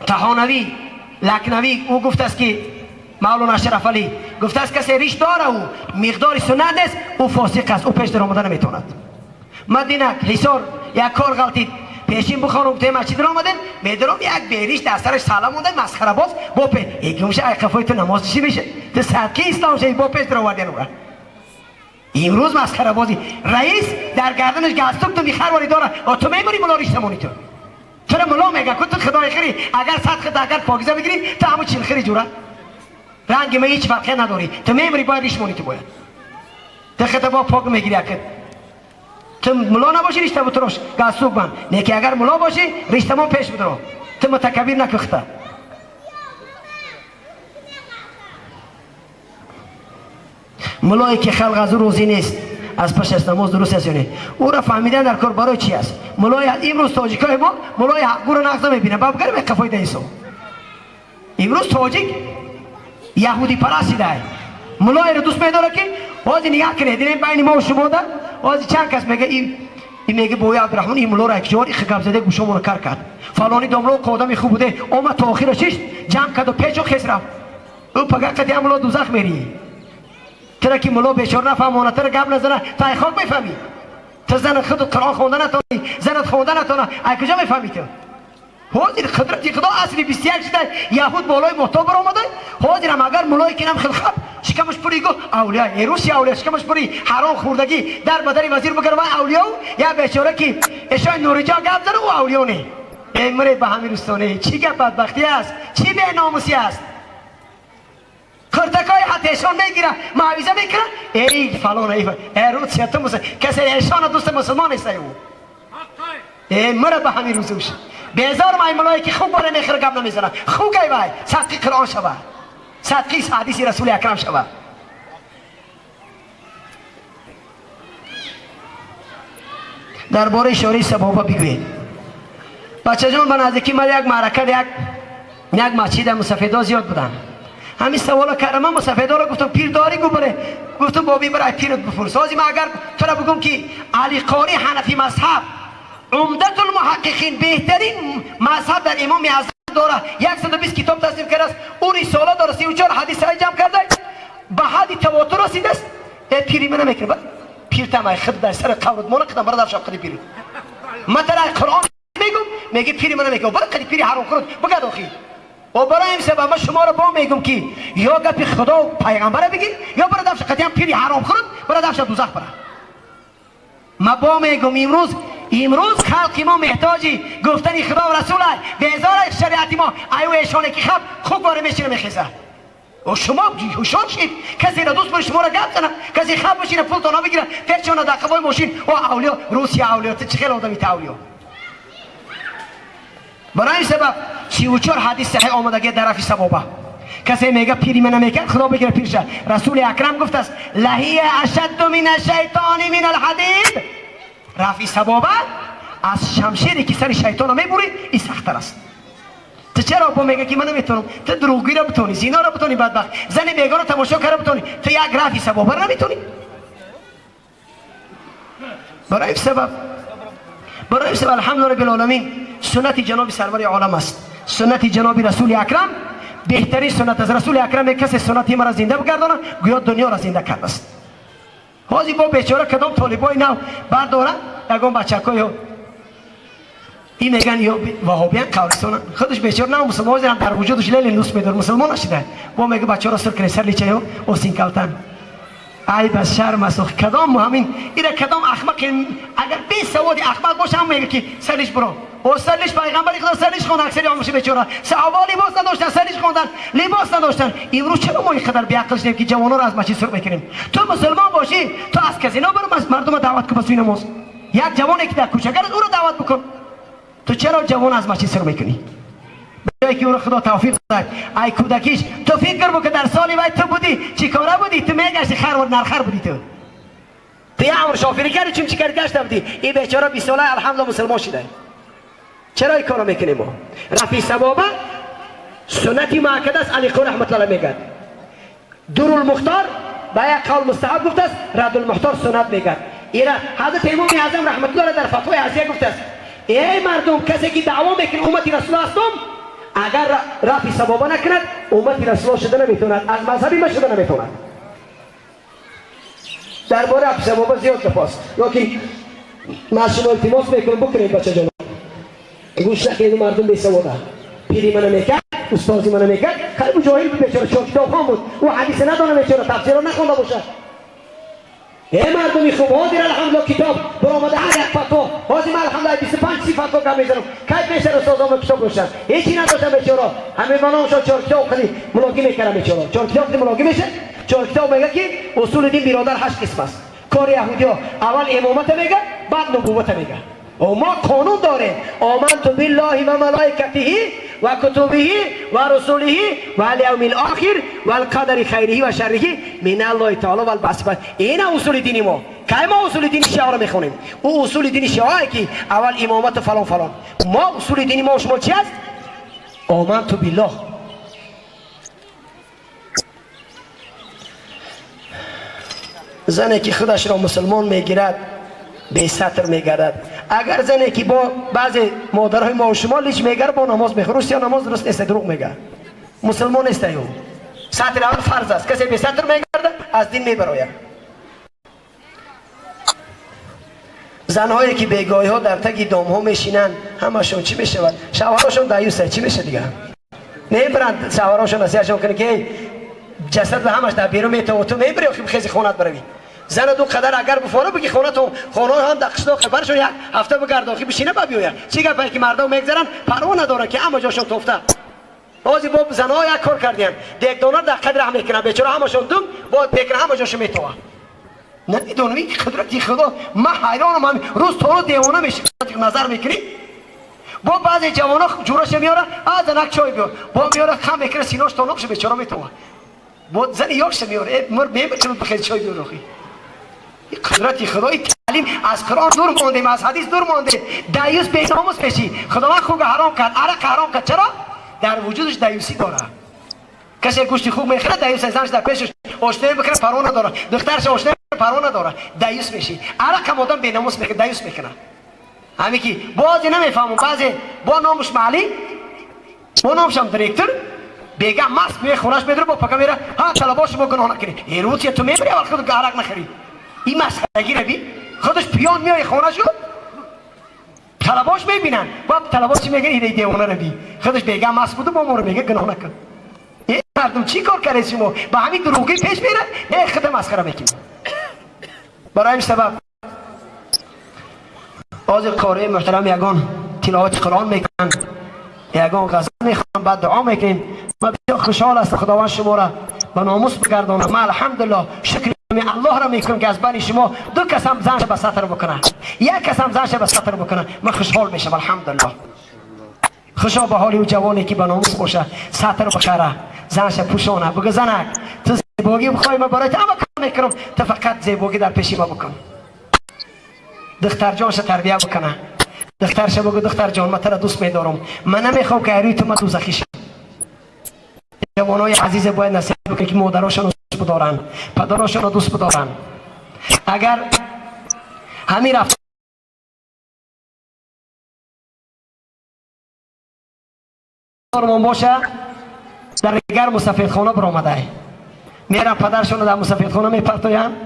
طحانوی لکنوی او گفت است که مولانا اشرف علی گفته است کسی ریش داره او مقدار سنت نیست او فاسق است، او پیش در آمدن نمیتواند. مدینه حصار یک کار غلطید پیشین بخوانم توی مسجد در آمدن میدارم یک بیریش در سرش سلام مونده مسخره باز با پی یکی میشه ای قفای تو نماز چی میشه تو صدقه اسلام شه با پیش در آوردن او را. امروز مسخره بازی رئیس در گردنش گستوک تو میخرواری داره و تو میمونی ملا ریش نمونی تو چرا ملا میگه که تو خدای خیری اگر صد اگر پاکیزه بگیری تو همون چیل خیری جوره رنگ ما هیچ فرقی نداری تو میمری باید ریش مونی تو باید تو خطا با پاک میگیری اکد تو ملا نباشی ریش تو تروش گستوک بند نه که اگر ملا باشی ریش تمام پیش بدرو تو متکبر نکخته. ملایی که خلق از او روزی نیست از پشت از نماز درست است یا نه او را فهمیدن در کار برای چی است. ملای امروز تاجیکای ما ملای حقو را نقض نمیبینه باب گرم قفای دیسو. امروز تاجیک یهودی پرستی ده ملای را دوست میداره که باز نگاه کنه دیدیم بین ما و شما ده باز چند کس میگه ин меги бои Абдурахмон ин муллоро якҷор их гап зада гӯшомоно кар кард. Фалони домло одами хуб буде, омад то охира шишт, ҷамъ карду печу хес рафт. Ӯ пага қати ҳам мулло дузах мерӣ. Тара ки мулло бечора нафаҳмона, тара гап назана, ту ай хок мефаҳмӣ. Ту зани худу Қуръон хонда натонӣ, занат хонда натона, ай куҷо мефаҳмӣ ту? Ҳозир қудрати Худо асри 21 шуда, яҳуд болои моҳтоб баромада. Ҳозирам агар муллое ки нам хилхаб шикамаш пури гу авлия, эруси авлия шикамаш пури ҳаром хӯрдагӣ дар бадари вазир бигар вай авлиё, я бечора ки эшои Нуриҷон гап зана, ӯ авлиё не. Эй муре ба ҳамин рӯстоне, чӣ гап бадбахтӣ аст, чӣ беномусӣ аст. Қуртакои ҳатто эшон мегира, муавиза мекунад, эй фалон, эй эрусия ту касе эшона дӯсти мусулмон нест ӯ. Эй муре ба ҳамин рӯзуш. Безор май муллое ки хуб боре мехӯра гап намезанад. Хугай вай, садқи Қуръон шава. Садқи ҳадиси Расули Акрам шава. Дар бораи ишораи сабоба бигӯед. Бачаҷон, ба наздикӣ ман як маърака як масҷида мусафедо зиёд буданд. Ҳамин савола кардам, ман мусафедоро гуфтам пир дорӣ гу бале. Гуфтам боби барай пират бипурс. Ҳозир ман агар тура бигӯм ки Али Қори ҳанафи мазҳаб Умдатул муҳаққиқин беҳтарин мазҳаб дар Имоми Аъзам дора, 120 китоб тасниф кардааст, ӯ рисола дора, 34 ҳадис саҳеҳ ҷамъ карда, ба ҳадди тавотур расидааст. Э пири мана мекунад, пир тамай худ дар сари қаврат мона қидам бара дар шаб қади пири. Ман тара Қуръон мегум, меги пири мана мекунад, бара қади пири ҳаром хӯрд, бигад охи. О барои ин сабаб ман шуморо бо мегум ки ё гапи Худо пайғамбара бигир, ё бара дафша қадиам пири ҳаром хӯрд, бара дафша дузах бара. Ман бо мегум имрӯз халқи мо меҳтоҷи гуфтани Худо ва Расул аст. Безор аз шариати мо, аю эшоне ки хаб хуб боре мешина мехезад. О шумо ҳушёр шид, касеро дӯст бори шуморо гап зана, касе хаб бошина пултона бигира, печона дар қафои мошин. О авлиё, Русия авлиё, ту чӣ хел одами ту авлиё? Барои ин сабаб 34 ҳадис саҳеҳ омадагӣ дар рафи савоба. Касе мега пири мана мекард, Худо бигира пирша. Расули Акрам гуфтааст: лаҳия ашадду мин ашшайтони мин алҳадид. Рафи сабоба аз шамшере ки сари шайтонро мебурид, ин сахттар аст. Ту чаро бо мега ки ман наметавонам? Ту дурӯғгӯиро битонӣ, зиноро битонӣ, бадбахт, зани бегоро тамошо карда битонӣ, ту як рафи сабобаро наметонӣ. Барои сабаб, алҳамду раббил оламин, суннати ҷаноби сарвари олам аст. Суннати ҷаноби Расули Акрам беҳтарин суннат аст. Расули Акрам касе суннати маро зинда бигардонад, гӯё дунёро зинда кардааст. Ҳозир бо бечора кадом толибои нав бардоранд, ягон бачакои ин меган ё ваҳобиян қавристонанд. Худаш бечора нав мусулмон, ҳозирам дар вуҷудаш Ленин дӯст медорад, мусулмон нашида. Бо мега бачаҳоро сур кунед, сар личаё осинкалтан. Айб аст, шарм аст. Кадом ҳамин ира кадом ахмақ, агар бесаводи ахмақ боша, ҳам мега ки сарлиш биро. О сарлиш пайғамбари Худо сарлиш хонд, аксари омӯши бечора. Саҳобаҳо либос надоштанд, сарлиш хонданд, либос надоштанд. Имрӯз чаро мо инқадар беақл шудем ки ҷавононро аз масҷид сур мекунем? Ту мусулмон бошӣ, ту аз казино баро мардумро даъват кун ба сӯи намоз. Як ҷавоне ки дар кӯчагар аст, ӯро даъват бикун. Ту чаро ҷавон аз масҷид сур мекунӣ? Ҷое ки ӯро Худо тавфиқ дод, ай кӯдакиш, ту фикр бикун дар соли вай ту будӣ, чӣ кора будӣ? Ту мегашти хар ва нархар будӣ ту. Ту як умр шофирӣ кардӣ, чун чӣ кардӣ гашта будӣ. Ин бечора 20 сола алҳамдулилла мусулмон шуда. Чаро ин корро мекунем мо? Рафи сабоба суннати муаккад аст, Али Қори раҳматуллоҳ мегӯяд. Дурулмухтор ба як қавл мустаҳаб гуфтааст, Радулмухтор суннат мегӯяд. Ира ҳазрати Имоми Аъзам раҳматуллоҳ дар фатвои азия гуфтааст: эй мардум, касе ки даъво мекунад уммати Расул ҳастум, агар рафи сабоба накунад, уммати Расуло шуда наметавонад, аз мазҳаби ма шуда наметавонад. Дар бораи рафи сабоба зиёд гап аст, лекин ман аз шумо илтимос мекунам, бикунед бачаҷон. Гӯш накунед мардум бесавода. Пири мана мекард, устози мана мекард, хеле ӯ ҷоҳил буд бечора, чор китобхон буд. Ӯ ҳадиса надона бечора, тафсирро нахонда бошад. Эй мардуми хуб, ҳозир алҳамдулилла китоб баромада ҳар як фатво. Ҳозир ман алҳамдулилла 25 фатво гап мезанам. Кай пештар устозомо китоб доштанд? Ҳечи надоштанд бечора. Ҳамин ба номшон чор китоб хеле мулогӣ мекарданд бечора. Чор китоб хеле мулогӣ мешад. Чор китоб мега ки усули дин биродар 8 қисм аст. Кори яҳудиё аввал имомата мега, баъд нубуввата мега. Мо қонун дорем. Оманту биллаҳи ва малоикатиҳи ва кутубиҳи ва русулиҳи ва ал-явмил охир ва ал-қадари хайриҳи ва шарриҳи мин Аллоҳи таоло вал баъси. Ина усули дини мо. Кай мо усули дини шиаро мехонем? Ӯ усули дини шиае ки аввал имомату фалон фалон. Мо усули дини мо шумо чи аст? Оманту биллоҳ. Зане ки худашро мусулмон мегирад, به ستر میگردد. اگر زنی که با بعضی مادرهای ما و شما لیچ میگرد با نماز میخوره، یا نماز درست نیست، دروغ میگه، مسلمان نیست. او ستر اول فرض است، کسی به ستر میگرده از دین میبراید. زنهایی که بیگاهی ها در تگ دام ها میشینن همشون چی میشود؟ شوهرشون دیوسه، چی میشه دیگه؟ نمیبرند شوهرشون نصیحتشون کنه که جسد همش در بیرون میته و تو میبری و خیزی خونت بروی. زن دو قدر اگر بفاره بگی خونه تو خونه هم در قشلاق برشون یک هفته بگرد آخی بشینه با بیاید. چی گپه که مردم میگذرن پروا ندارن که اما جاشون توفته. بعضی با زنها یک کار کردین دیگدانا در قدر هم میکنن بیچاره همشون دوم باید میکنن همه جاشون میتوه. نمیدونم این قدرتی خدا، من حیرانم، روز تا روز دیوانه میشم نظر میکنی. با بعضی جوانا جورش میاره از زنک چای بیار، با میاره خم میکنه سیناش تا نقش بیچاره میتوه. با زن یاکش میاره مر میمر چون بخیر چای بیار. آخی این قدرت خدای، تعلیم از قرآن دور ماندیم، از حدیث دور مانده. دیوس بی ناموس میشی. خداوند خوب حرام کرد، عرق حرام کرد، چرا؟ در وجودش دیوسی داره. کسی گوشت خوب میخوره دیوس، زنش در پیشش آشنایی بکنه پروا نداره، دخترش آشنایی پروا نداره، دیوس میشی. عرق هم آدم بی ناموس میکنه، دیوس میکنه. همین که بعضی نمیفهمم، بعضی با نامش معلی، با نامش هم دیرکتور، بیگه مست میره خونش میدره با پکا میره ها طلباش ما گناه نکنی. ایروت تو میبری اول خود عرق نخری. این مسخرگی رو بی خودش پیان میای خونه‌شو طلباش میبینن، با طلباش میگه این دیوانه رو بی خودش بیگه مست بوده با ما رو میگه گناه نکن. این مردم چی کار کرده شما با همین دروغی پیش میره، نه خود مسخره میکنی. برای این سبب حاضر قاری محترم یگان تلاوت قرآن میکنن، یگان غزل میخوان، بعد دعا میکنیم. من بسیار خوشحال هستم خداوند شما را به ناموس بگردانه. من الحمدلله شکر الله را میکنم که از بین شما دو کس هم زنش به ستر بکنه، یک کس هم زنش به ستر بکنه، من خوشحال میشم الحمدلله. خوشا به حال او جوانی که به ناموس باشه، ستر بخره، زنش پوشانه، بگه زنک تو زیباگی بخوای من برای تو اما کار میکنم، تو فقط زیباگی در پیش ما بکن. دختر جانش تربیه بکنه، دخترش بگو دختر جان من تو را دوست میدارم، من نمیخوام که روی تو من دوزخی شم. جوانای عزیز باید نصیحت بکنه که مادراشون رو دوست بدارن، پدراشون رو دوست بدارن. اگر همین رفتارمان باشه در دیگر مسافرخانه برآمده میرن پدرشون رو در مسافرخانه میپرتوین،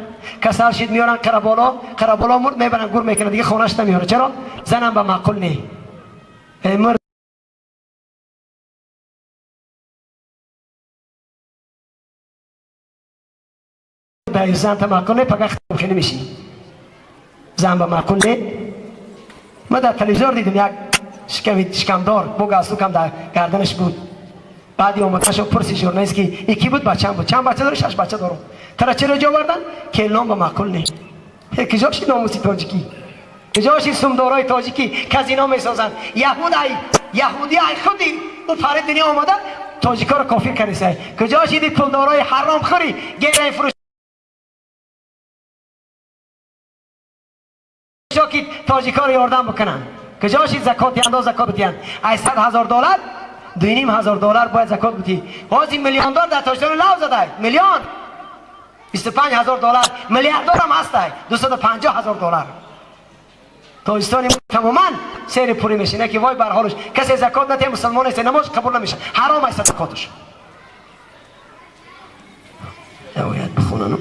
کسل شید میارن قربالا، قربالا مرد میبرن گور میکنن دیگه خونهش نمیاره. چرا؟ زنم به معقول نی. مرد زن تا معقول نی پگه خیلی میشی. زن به معقول نی. من در تلویزیون دیدم یک شکمدار بگو از کم در گردنش بود. بعدی اومدنش پرسی ژورنالیست که یکی بود بچه‌م بود، چند بچه داره؟ 6 بچه دارم. ترا چرا جا آوردن؟ که نام به معقول نی. کجاش ناموسی تاجیکی؟ کجاش سمدارای تاجیکی که از اینا میسازن؟ یهودی ای خودی او پر دنیا آمده تاجیکا رو کافر کردی. کجاش دی پولدارای حرام خوری گیره فروش که تاجیکا رو یاردم بکنن؟ کجاش زکات انداز زکات بدین؟ 800,000 دلار 2,500 دلار باید زکات بدی. حاضر میلیون دلار در تاجیکستان لاو زده، میلیون 25,000 دلار، میلیاردر هم هست 250,000 دلار. تاجیکستان تماما سیر پوری میشه. نه که وای بر حالش کسی زکات نده مسلمان است نماز قبول نمیشه، حرام است زکاتش. باید بخونم.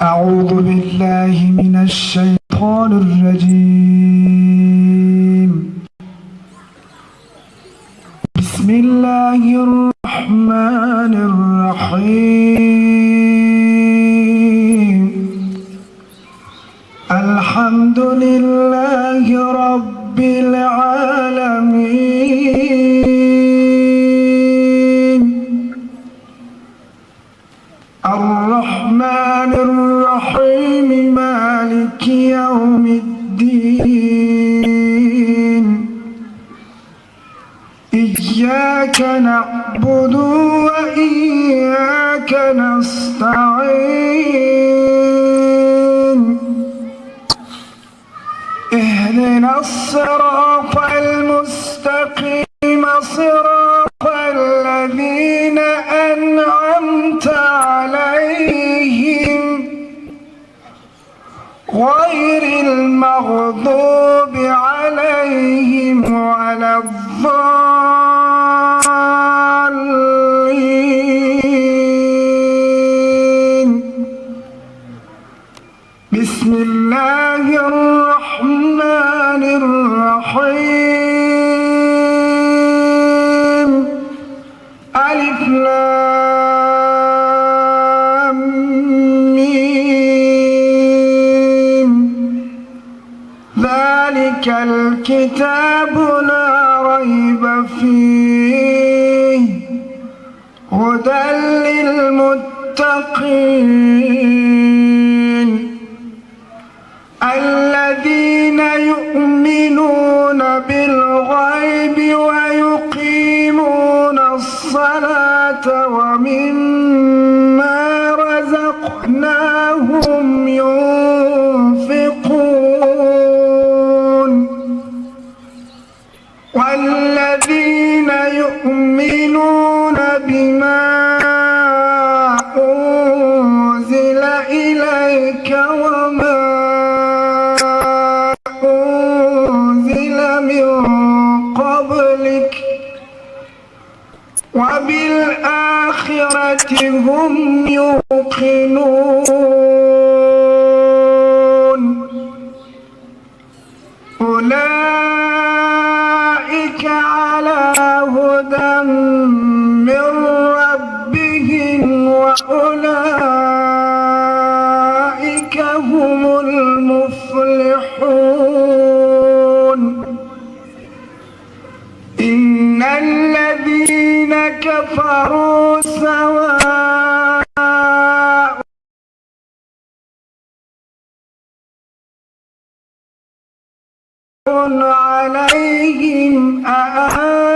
أعوذ بالله من الشيطان الرجيم. بسم الله الرحمن الرحيم. الحمد لله رب العالمين. الرحمن الرحيم مالك يوم الدين. إياك نعبد وإياك نستعين. اهدنا الصراط المستقيم صراط الذين أنعمت لام ميم ذلك الكتاب لا ريب فيه هدى للمتقين الذين يؤمنون بالغيب ويقيمون الصلاة ومما رزقناهم ينفقون والذين يؤمنون بما أنزل إليك وما أنزل من قبلك وبالآخرة هم يوقنون أولئك على هدى من ربهم وأولئك هم المفلحون إن الذين كفروا سواء عليهم أأنذرتهم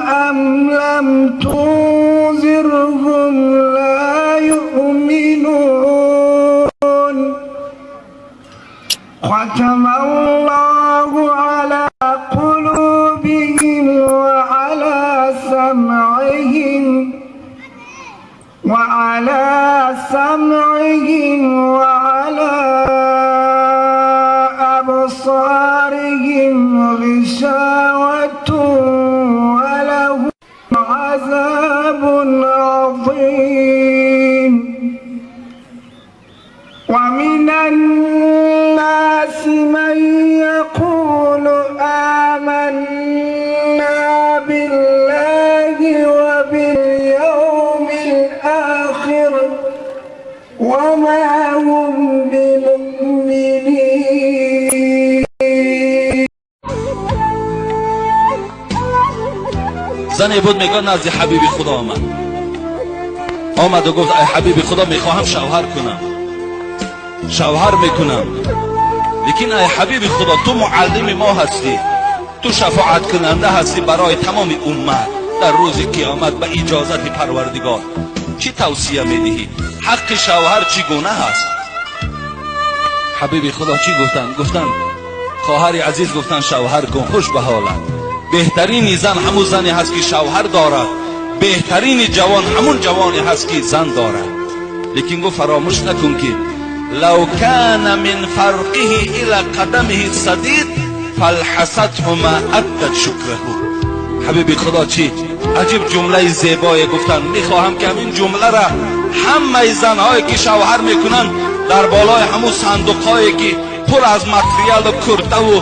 أم لم تنذرهم لا يؤمنون ختم الله على قلوبهم وعلى سمعهم وعلى أبصارهم غشاوة ولهم عذاب عظيم ومن الناس من يقول آمنا بالله وباليوم الآخر وما هم بمؤمنين. Зане буд, мегӯяд, назди ҳабиби Худо омад. Омаду гуфт: ай ҳабиби Худо, мехоҳам шавҳар кунам, шавҳар мекунам, лекин ай ҳабиби Худо, ту муаллими мо ҳастӣ, ту шафоаткунанда ҳастӣ барои тамоми уммат дар рӯзи қиёмат ба иҷозати Парвардигор, чӣ тавсия медиҳӣ? Ҳаққи шавҳар чӣ гуна ҳаст? Ҳабиби Худо чӣ гуфтанд? Гуфтанд: хоҳари азиз, гуфтанд, шавҳар кун, хуш ба ҳолат. Беҳтарини зан ҳамун зане ҳаст, ки шавҳар дорад, беҳтарини ҷавон ҳамун ҷавоне ҳаст, ки зан дорад. Лекин гуфт, фаромӯш накун, ки لو كان من فرقه إلى قدمه صديد فلحسته ما أدت شكره. Ҳабиби Худо чӣ аҷиб ҷумлаи зебое гуфтанд! Мехоҳам, ки ҳамин ҷумлара ҳамаи занҳое, ки шавҳар мекунанд, дар болои ҳамун сандуқҳое, ки пур аз материалу куртаву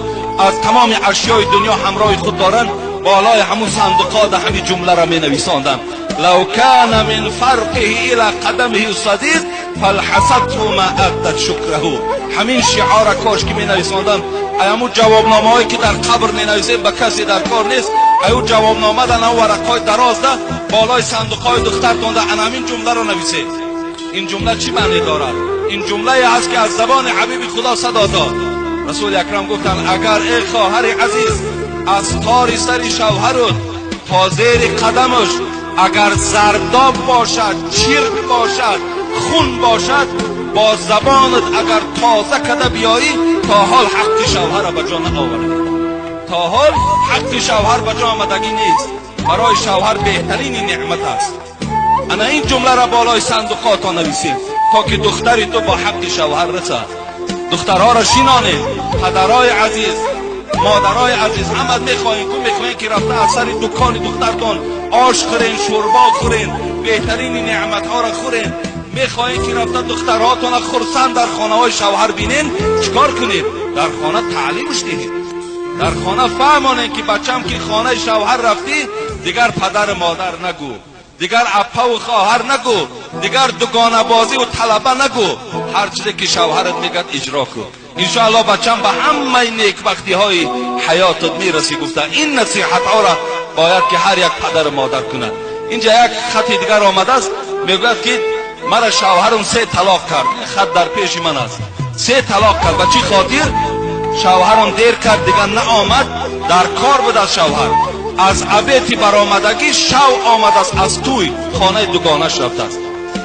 аз тамоми ашёи дунё ҳамроҳи худ доранд, болои ҳамун сандуқҳо да ҳамин ҷумлара менависонданд: لو كان من فرقه إلى قدمه صديد فلحسته ما أدت شكره. Ҳамин шиора кош ки менависондам. Ай ҳамун ҷавобномаҳое, ки дар қабр менависем, ба касе дар кор нест. Аю ҷавобнома дан ҳам варақҳои дарозда болои сандуқҳои духтартонда ана ҳамин ҷумларо нависед. Ин ҷумла чӣ маъне дорад? Ин ҷумлае ҳаст, ки аз забони ҳабиби Худо садо дод. Расули акрам гуфтанд: агар, эй хоҳари азиз, аз тори сари шавҳарут то зери қадамаш агар зардоб бошад, чирк бошад, хун бошад, бо забонат агар тоза када биёӣ, то ҳол ҳаққи шавҳара ба ҷо наовардӣ, то ҳол ҳаққи шавҳар ба ҷо омадагӣ нест. Барои шавҳар беҳтарини неъмат аст. Ана ин ҷумларо болои сандуқҳото нависем, то ки духтари ту бо ҳаққи шавҳар расад. Духтарҳоро шинонед. Падарои азиз, модарои азиз, ҳамат мехоҳем, ку мехоҳем, ки рафта аз сари дукони духтартон ош хӯрен, шӯрбо хӯрен, беҳтарини неъматҳоро хӯрен. Мехоҳем, ки рафта духтарҳотона хурсанд дар хонаҳои шавҳар бинен. Чикор кунед? Дар хона таълимш диҳед, дар хона фаҳмонед, ки бачам, ки хонаи шавҳар рафтӣ. Дигар падару модар нагӯ, дигар аппаву хоҳар нагӯ, дигар дугонабозӣ ва талаба нагӯ. Ҳар чизе ки шавҳарат мегӯяд, иҷро кун. Иншоаллоҳ, бачам, ба ҳамаи некбахтиҳои ҳаётат мерасӣ, гуфта. Ин насиҳатҳоро бояд ки ҳар як падару модар кунад. Инҷа як хати дигар омадааст, мегӯяд ки мара шавҳарам се талоқ кард. Ин хат дар пеши ман аст. Се талоқ кард. Ба чӣ хотир? Шавҳарам дер кард, дигар наомад, дар кор буд. Аз шавҳар аз обед и баромадагӣ шав омадааст, аз тӯй хонаи дугонаш рафтааст.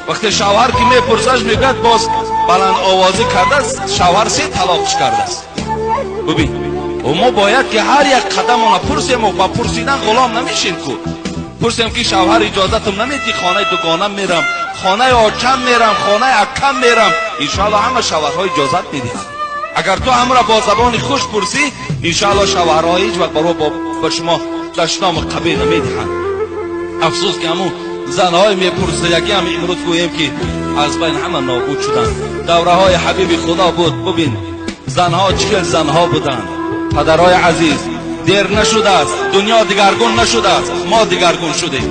Вақте шавҳар ки мепурсаш, мегӯяд, боз баландовозӣ кардааст. Шавҳар се талоқш кардааст. Бубин, мо бояд ки ҳар як қадамона пурсему ба пурсидан ғулом намешем ку. Пурсем ки шавҳар, иҷозатам намедӣ, хонаи дугонам мерам, хонаи очам мерам, хонаи акам мерам? Иншоалло, ҳама шавҳарҳо иҷозат медиҳанд. Агар ту ҳамро бо забони хуш пурсӣ, иншоалло, шавҳарҳо ҳеҷ вақт баро ба шумо дашному қабеҳ намедиҳанд. Афсӯс ки ҳамун занҳои мепурсиягӣ ҳам имрӯз гӯем ки аз байн ҳама нобуд шуданд. Давраҳои ҳабиби Худо буд, бубин, занҳо чӣ хел занҳо буданд. Падарҳои азиз, дер нашудааст, дунё дигаргун нашудааст, мо дигаргун шудем.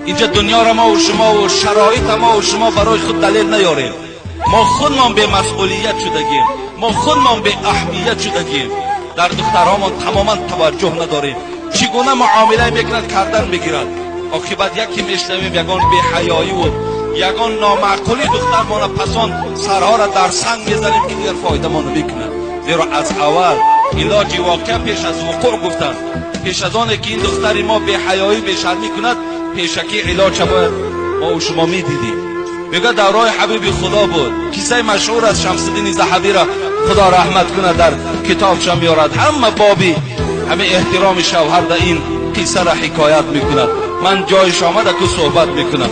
Инҷа дунёро мову шумову шароита мову шумо барои худ далел наёрем. Мо худмон бемасъулият шудагем, мо худмон беаҳамият шудагем, дар духтарҳомон тамоман таваҷҷӯҳ надорем. Чӣ гуна муомила мекунад, кардан мегирад. Оқибат яке мешнавем, ягон беҳаёиву ягон номаъқули духтармона, пасон сарҳоро дар санг мезанем, ки дигар фоидамон намекунад. Зеро аз аввал илоҷи воқеа пеш аз вуқӯъ гуфтанд. Пеш аз оне ки ин духтари мо беҳаёӣ, бешармӣ кунад, пешакӣ илоҷа бояд мо шумо медидем. Мегӯяд, давраи ҳабиби Худо буд. Қиссаи машҳур аз Шамсиддини Заҳабиро, Худо раҳмат кунад, дар китобша меорад. Ҳама боби ҳамин эҳтироми шавҳар дар ин қиссаро ҳикоят мекунад. Ман ҷоиш омада ку суҳбат мекунам.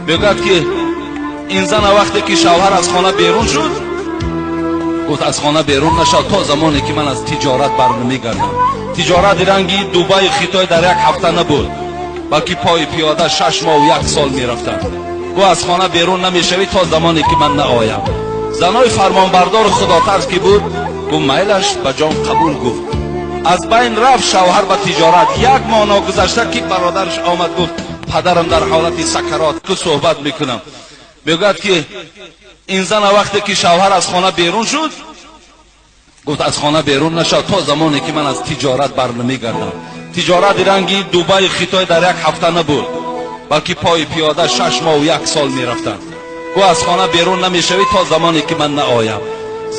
Мегӯяд ки ин зана вақте ки шавҳар аз хона берун шуд, гуфт: «Аз хона берун нашав то замоне ки ман аз тиҷорат барнамегардам». Тиҷорати ранги Дубаю Хитой дар як ҳафта набуд, балки пои пиёда 6 моҳу як сол мерафтанд. Гӯ: «Аз хона берун намешавӣ то замоне ки ман наоям». Занои фармонбардору худотарс ки буд, гӯ: «Майлаш, ба ҷон, қабул», гуфт. Аз байн рафт шавҳар ба тиҷорат. Як моҳ ногузашта ки бародараш омад, гуфт: «Падарам дар ҳолати сакарот». Ку суҳбат мекунам. Мегӯяд ки ин зана вақте ки шавҳар аз хона берун шуд, гуфт: «Аз хона берун нашав то замоне ки ман аз тиҷорат барнамегардам». Тиҷорати ранги Дубаю Хитой дар як ҳафта набуд, балки пои пиёда 6 моҳу як сол мерафтанд. Гӯ: «Аз хона берун намешавӣ то замоне ки ман наоям».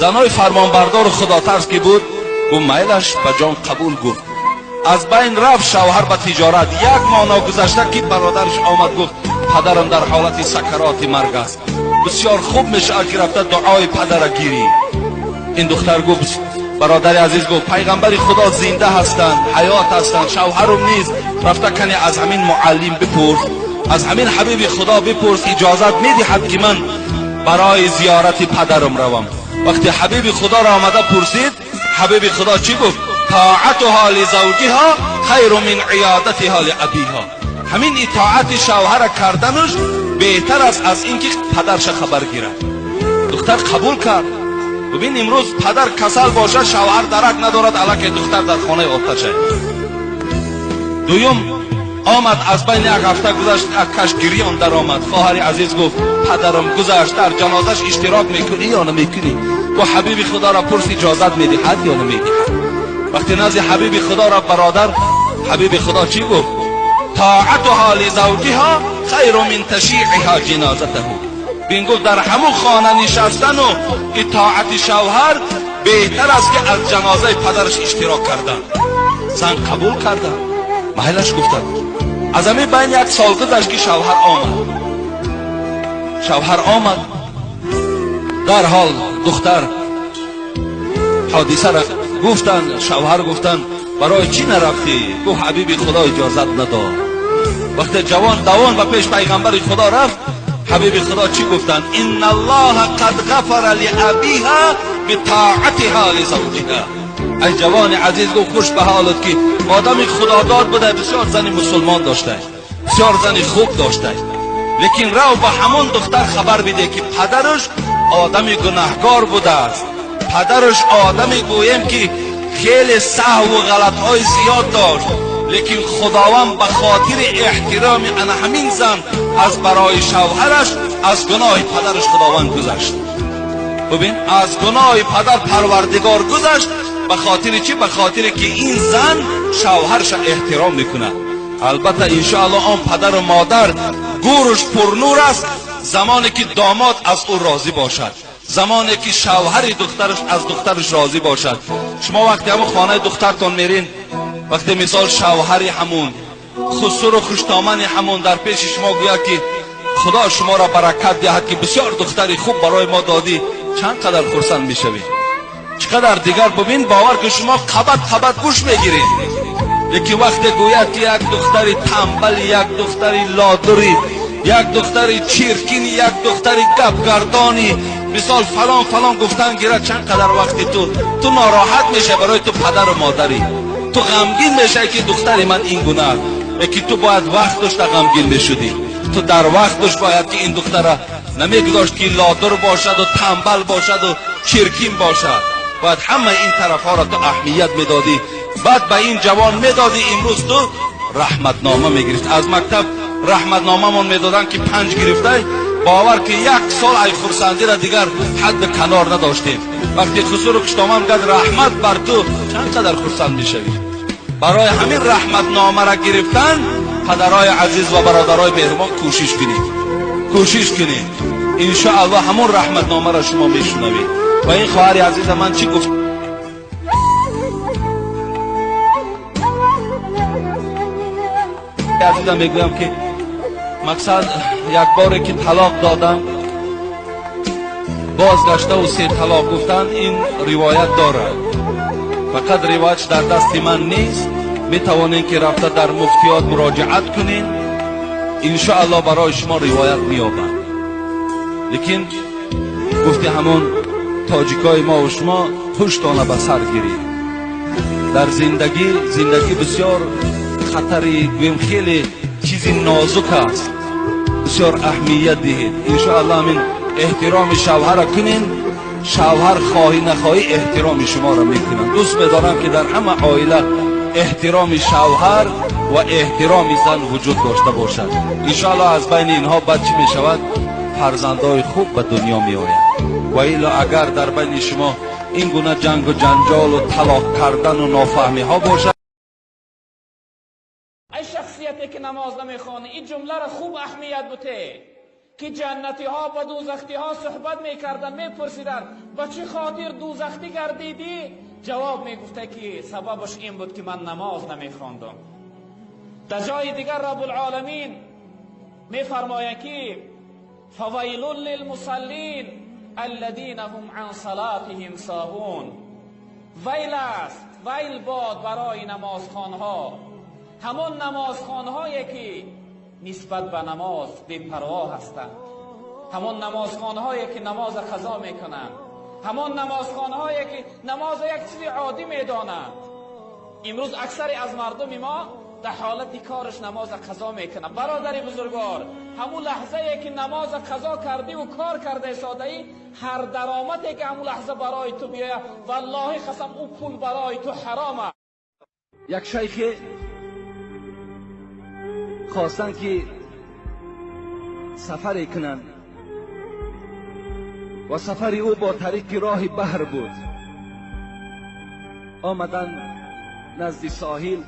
Занои фармонбардору худотарс ки буд, гӯ: «Майлаш, ба ҷон, қабул», гуфт. Аз байн рафт шавҳар ба тиҷорат. Як моҳ ногузашта ки бародараш омад, гуфт: «Падарам дар ҳолати сакароти марг аст, бисёр хуб мешавад ки рафта дуои падара гирӣ». Ин духтар гуфт, бародари азиз гуфт: «Пайғамбари Худо зинда ҳастанд, ҳаёт ҳастанд, шавҳарум низ. Рафта кане аз ҳамин муаллим бипурс, аз ҳамин ҳабиби Худо бипурс, иҷозат медиҳад ки ман барои зиёрати падарам равам?» Вақте ҳабиби Худоро омада пурсид, ҳабиби Худо чӣ гуфт? طاعتها لزوجها خير من عيادتها لأبيها. Ҳамин итоати шавҳара карданаш беҳтар аст аз ин ки падарша хабар гирад. Духтар қабул кард. Бибин, имрӯз падар касал бошад, шавҳар дарак надорад, аллакай духтар дар хонаи оташа. Дуюм омад, аз байни як ҳафта гузашт, акаш гирён даромад. Хоҳари азиз гуфт: «Падарам гузашт, дар ҷанозаш иштирок мекунӣ ё намекунӣ?» Гуфт: «Ҳабиби Худоро пурс, иҷозат медиҳад ё намедиҳад». Вақте назди ҳабиби Худоро бародар, ҳабиби Худо чӣ гуфт? طاعتها لزوجها خير من تشييعها جنازته. Бин, гуфт, дар ҳамун хона нишастану итоати шавҳар беҳтар аст ки аз ҷанозаи падараш иштирок кардан. Зан қабул карда, майлаш гуфтанд. Аз ҳамин байн як сол гузашт ки шавҳар омад. Шавҳар омад, дарҳол духтар ҳодисаро гуфтанд. Шавҳар гуфтанд: «Барои чӣ нарафтӣ?» Гуфт: «Ҳабиби Худо иҷозат надод». Вақте ҷавон давон ба пеш пайғамбари Худо рафт, ҳабиби Худо чӣ гуфтанд? إن الله قد غفر لأبيها بطاعتها لزوجها. Ай ҷавони азиз, гуфт, хуш ба ҳолат ки одами худодод буда, бисёр зани мусулмон дошта, бисёр зани хуб дошта, лекин рав ба ҳамон духтар хабар биде ки падараш одами гунаҳгор будааст, падараш одаме гӯем ки хеле саҳву ғалатҳои зиёд дошт. Лекин Худованд ба хотири эҳтироми ана ҳамин зан аз барои шавҳараш аз гуноҳи падараш Худованд гузашт. Бибин, аз гуноҳи падар Парвардигор гузашт. Ба хотири чӣ? Ба хотире ки ин зан шавҳарша эҳтиром мекунад. Албатта, иншоаллоҳ, он падару модар гӯрш пурнур аст, замоне ки домод аз ӯ розӣ бошад, замоне ки шавҳари духтараш аз духтараш розӣ бошад. Шумо вақте ҳамун хонаи духтартон мерин, вақте, мисол, шавҳари ҳамун хусуру хуштомани ҳамун дар пеши шумо гӯяд, ки Худо шуморо баракат диҳад, ки бисёр духтари хуб барои мо додӣ, чанд қадар хурсанд мешавӣ, чӣ қадар дигар. Бубин, бовар ки шумо қабат қабат гӯш мегиред. Лекин вақте гӯяд, ки як духтари тамбали, як духтари лодури, як духтари чиркини, як духтари гапгардони, мисол, фалон фалон гуфтан гирад, чанд қадар вақти ту нороҳат мешавӣ. Барои ту падару модарӣ, ту ғамгин мешавӣ, ки духтари ман ин гуна аст. Лекин ту бояд вақт дошта ғамгин мешудӣ. Ту дар вақт дошт бояд ки ин духтара намегузошт, ки лодур бошаду тамбал бошаду чиркин бошад. Бояд ҳамаи ин тарафҳоро ту аҳамият медодӣ, баъд ба ин ҷавон медодӣ. Имрӯз ту раҳматнома мегирифт. Аз мактаб раҳматномамон медоданд, ки 5 гирифтай. Бовар ки як сол ай хурсандира дигар ҳадди канор надоштем. Вақте хусуру хуштоман гад, раҳмат бар ту, чанд қадар хурсанд мешавӣ. Барои ҳамин раҳматномара гирифтан, падарои азиз ва бародарои меҳрубон, кӯшиш кунед, кӯшиш кунед. Иншоаллоҳ, ҳамон раҳматномаро шумо мешунавед. Ва ин хоҳари азиза ман чӣ гуфт? Азизам, мегӯям, ки мақсад, як боре ки талоқ додам, бозгаштаву се талоқ гуфтан, ин ривоят дорад, фақат ривоятш дар дасти ман нест. Метавонем ки рафта дар муфтиёт муроҷиат кунем, иншоаллоҳ, барои шумо ривоят меёбад. Лекин гуфти ҳамон тоҷикои мову шумо, пуштона ба сар гиред дар зиндагӣ. Зиндагӣ бисёр хатари, гӯем, хеле чизи нозук аст. Бисёр аҳамият диҳед. Иншоаллоҳ, ҳамин эҳтироми шавҳара кунен, шавҳар хоҳӣ нахоҳӣ эҳтироми шуморо мекунанд. Дӯст медорам, ки дар ҳама оила эҳтироми шавҳар ва эҳтироми зан вуҷуд дошта бошад. Иншоаллоҳ, аз байни инҳо баъд чӣ мешавад? Фарзандои хуб ба дунё меояд. Ва илло агар дар байни шумо ин гуна ҷангу ҷанҷолу талоқ кардану нофаҳмиҳо бошад. Ай шахсияте ки намоз намехонӣ, ин ҷумларо хуб аҳамият буте, ки ҷаннатиҳо ба дӯзахтиҳо суҳбат мекарданд, мепурсиданд: ба чӣ хотир дӯзахтӣ гардидӣ? Ҷавоб мегуфта, ки сабабаш ин буд, ки ман намоз намехондам. Дар ҷои дигар Раббулоламин мефармояд, ки فویل للمصلین الذین هم عن صلاتهم ساهون. ویل است، ویل باد برای نمازخوانها، همان نمازخوانهایی که نسبت به نماز بی‌پروا هستند، همان نمازخوانهایی که نماز قضا میکنند، همان نمازخوانهایی که نماز یک چیز عادی میدانند. امروز اکثری از مردم ما در حالت کارش نماز قضا میکنه. برادر بزرگوار، همون لحظه که نماز قضا کردی و کار کرده ساده ای، هر درآمدی که همون لحظه برای تو بیاید، والله قسم، او پول برای تو حرام است. یک شیخ خواستند که سفری کنند و سفر او با طریق راه بحر بود. آمدن نزد ساحل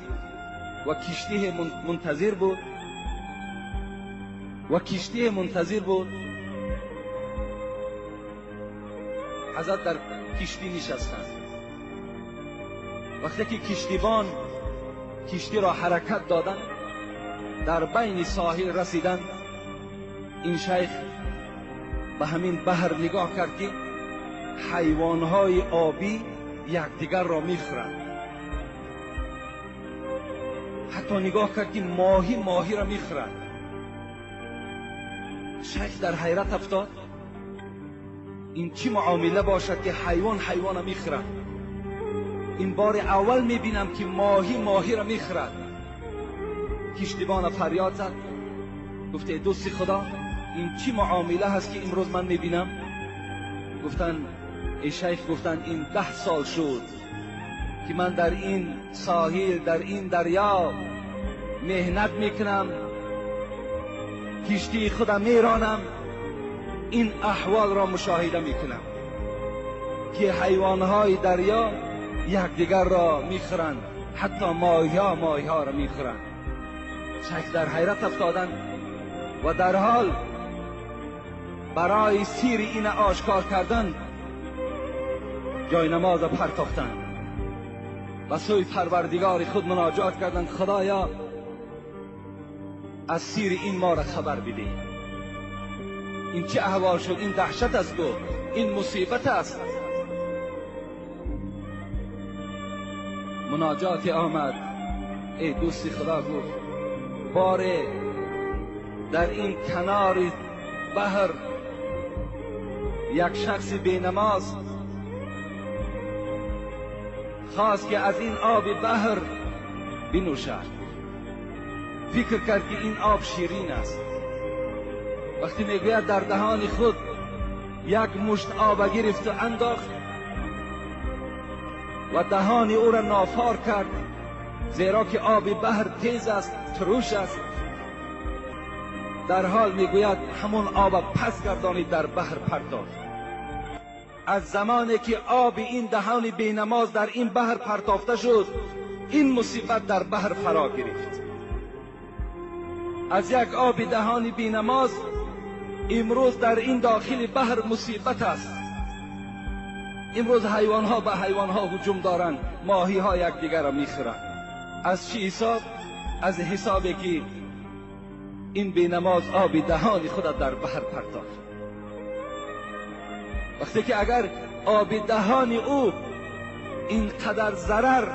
و کشتی منتظر بود و کشتی منتظر بود. حضرت در کشتی نشستند. وقتی که کشتیبان کشتی را حرکت دادند، در بین ساحل رسیدند، این شیخ به همین بحر نگاه کرد که حیوانهای آبی یکدیگر را میخورند. حتی نگاه کرد که ماهی ماهی را میخورد. شیخ در حیرت افتاد. این چی معامله باشد که حیوان حیوان را میخورد؟ این بار اول میبینم که ماهی ماهی را میخورد. کشتیبان فریاد زد، گفته: دوست خدا، این چی معامله هست که امروز من میبینم؟ گفتن ای شیخ، گفتن این 10 سال شد که من در این ساحل، در این دریا مهنت میکنم، کشتی خودم میرانم، این احوال را مشاهده میکنم که حیوانهای دریا یکدیگر را میخورند، حتی ماهی‌ها ماهی‌ها را میخورند. شیخ در حیرت افتادند و در حال برای سیر این آشکار کردن جای نماز پرتاختند و سوی پروردگار خود مناجات کردند: خدایا از سیر این ما را خبر بده، این چه احوال شد، این دهشت است و این مصیبت است. مناجات آمد. ای دوست خدا گفت باره در این کنار بحر یک شخص بینماز خواست که از این آب بحر بنوشد، فکر کرد که این آب شیرین است. وقتی میگوید در دهان خود یک مشت آب گرفت و انداخت و دهان او را نافار کرد، زیرا که آب بحر تیز است، تروش است. در حال میگوید همون آب پس گردانید در بحر پرتافت. از زمانی که آب این دهان بینماز در این بحر پرتافته شد، این مصیبت در بحر فرا گرفت. از یک آب دهان بینماز امروز در این داخل بحر مصیبت است. امروز حیوانها به حیوانها هجوم دارند، ماهی ها یکدیگر را میخورند. از چی حساب؟ از حسابی که این بینماز آب دهان خود در بحر پرتافت. وقتی که اگر آب دهان او اینقدر ضرر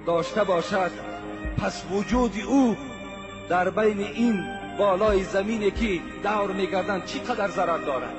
داشته باشد، پس وجود او در بین این بالای زمینی که دور میگردند چی قدر ضرر دارد.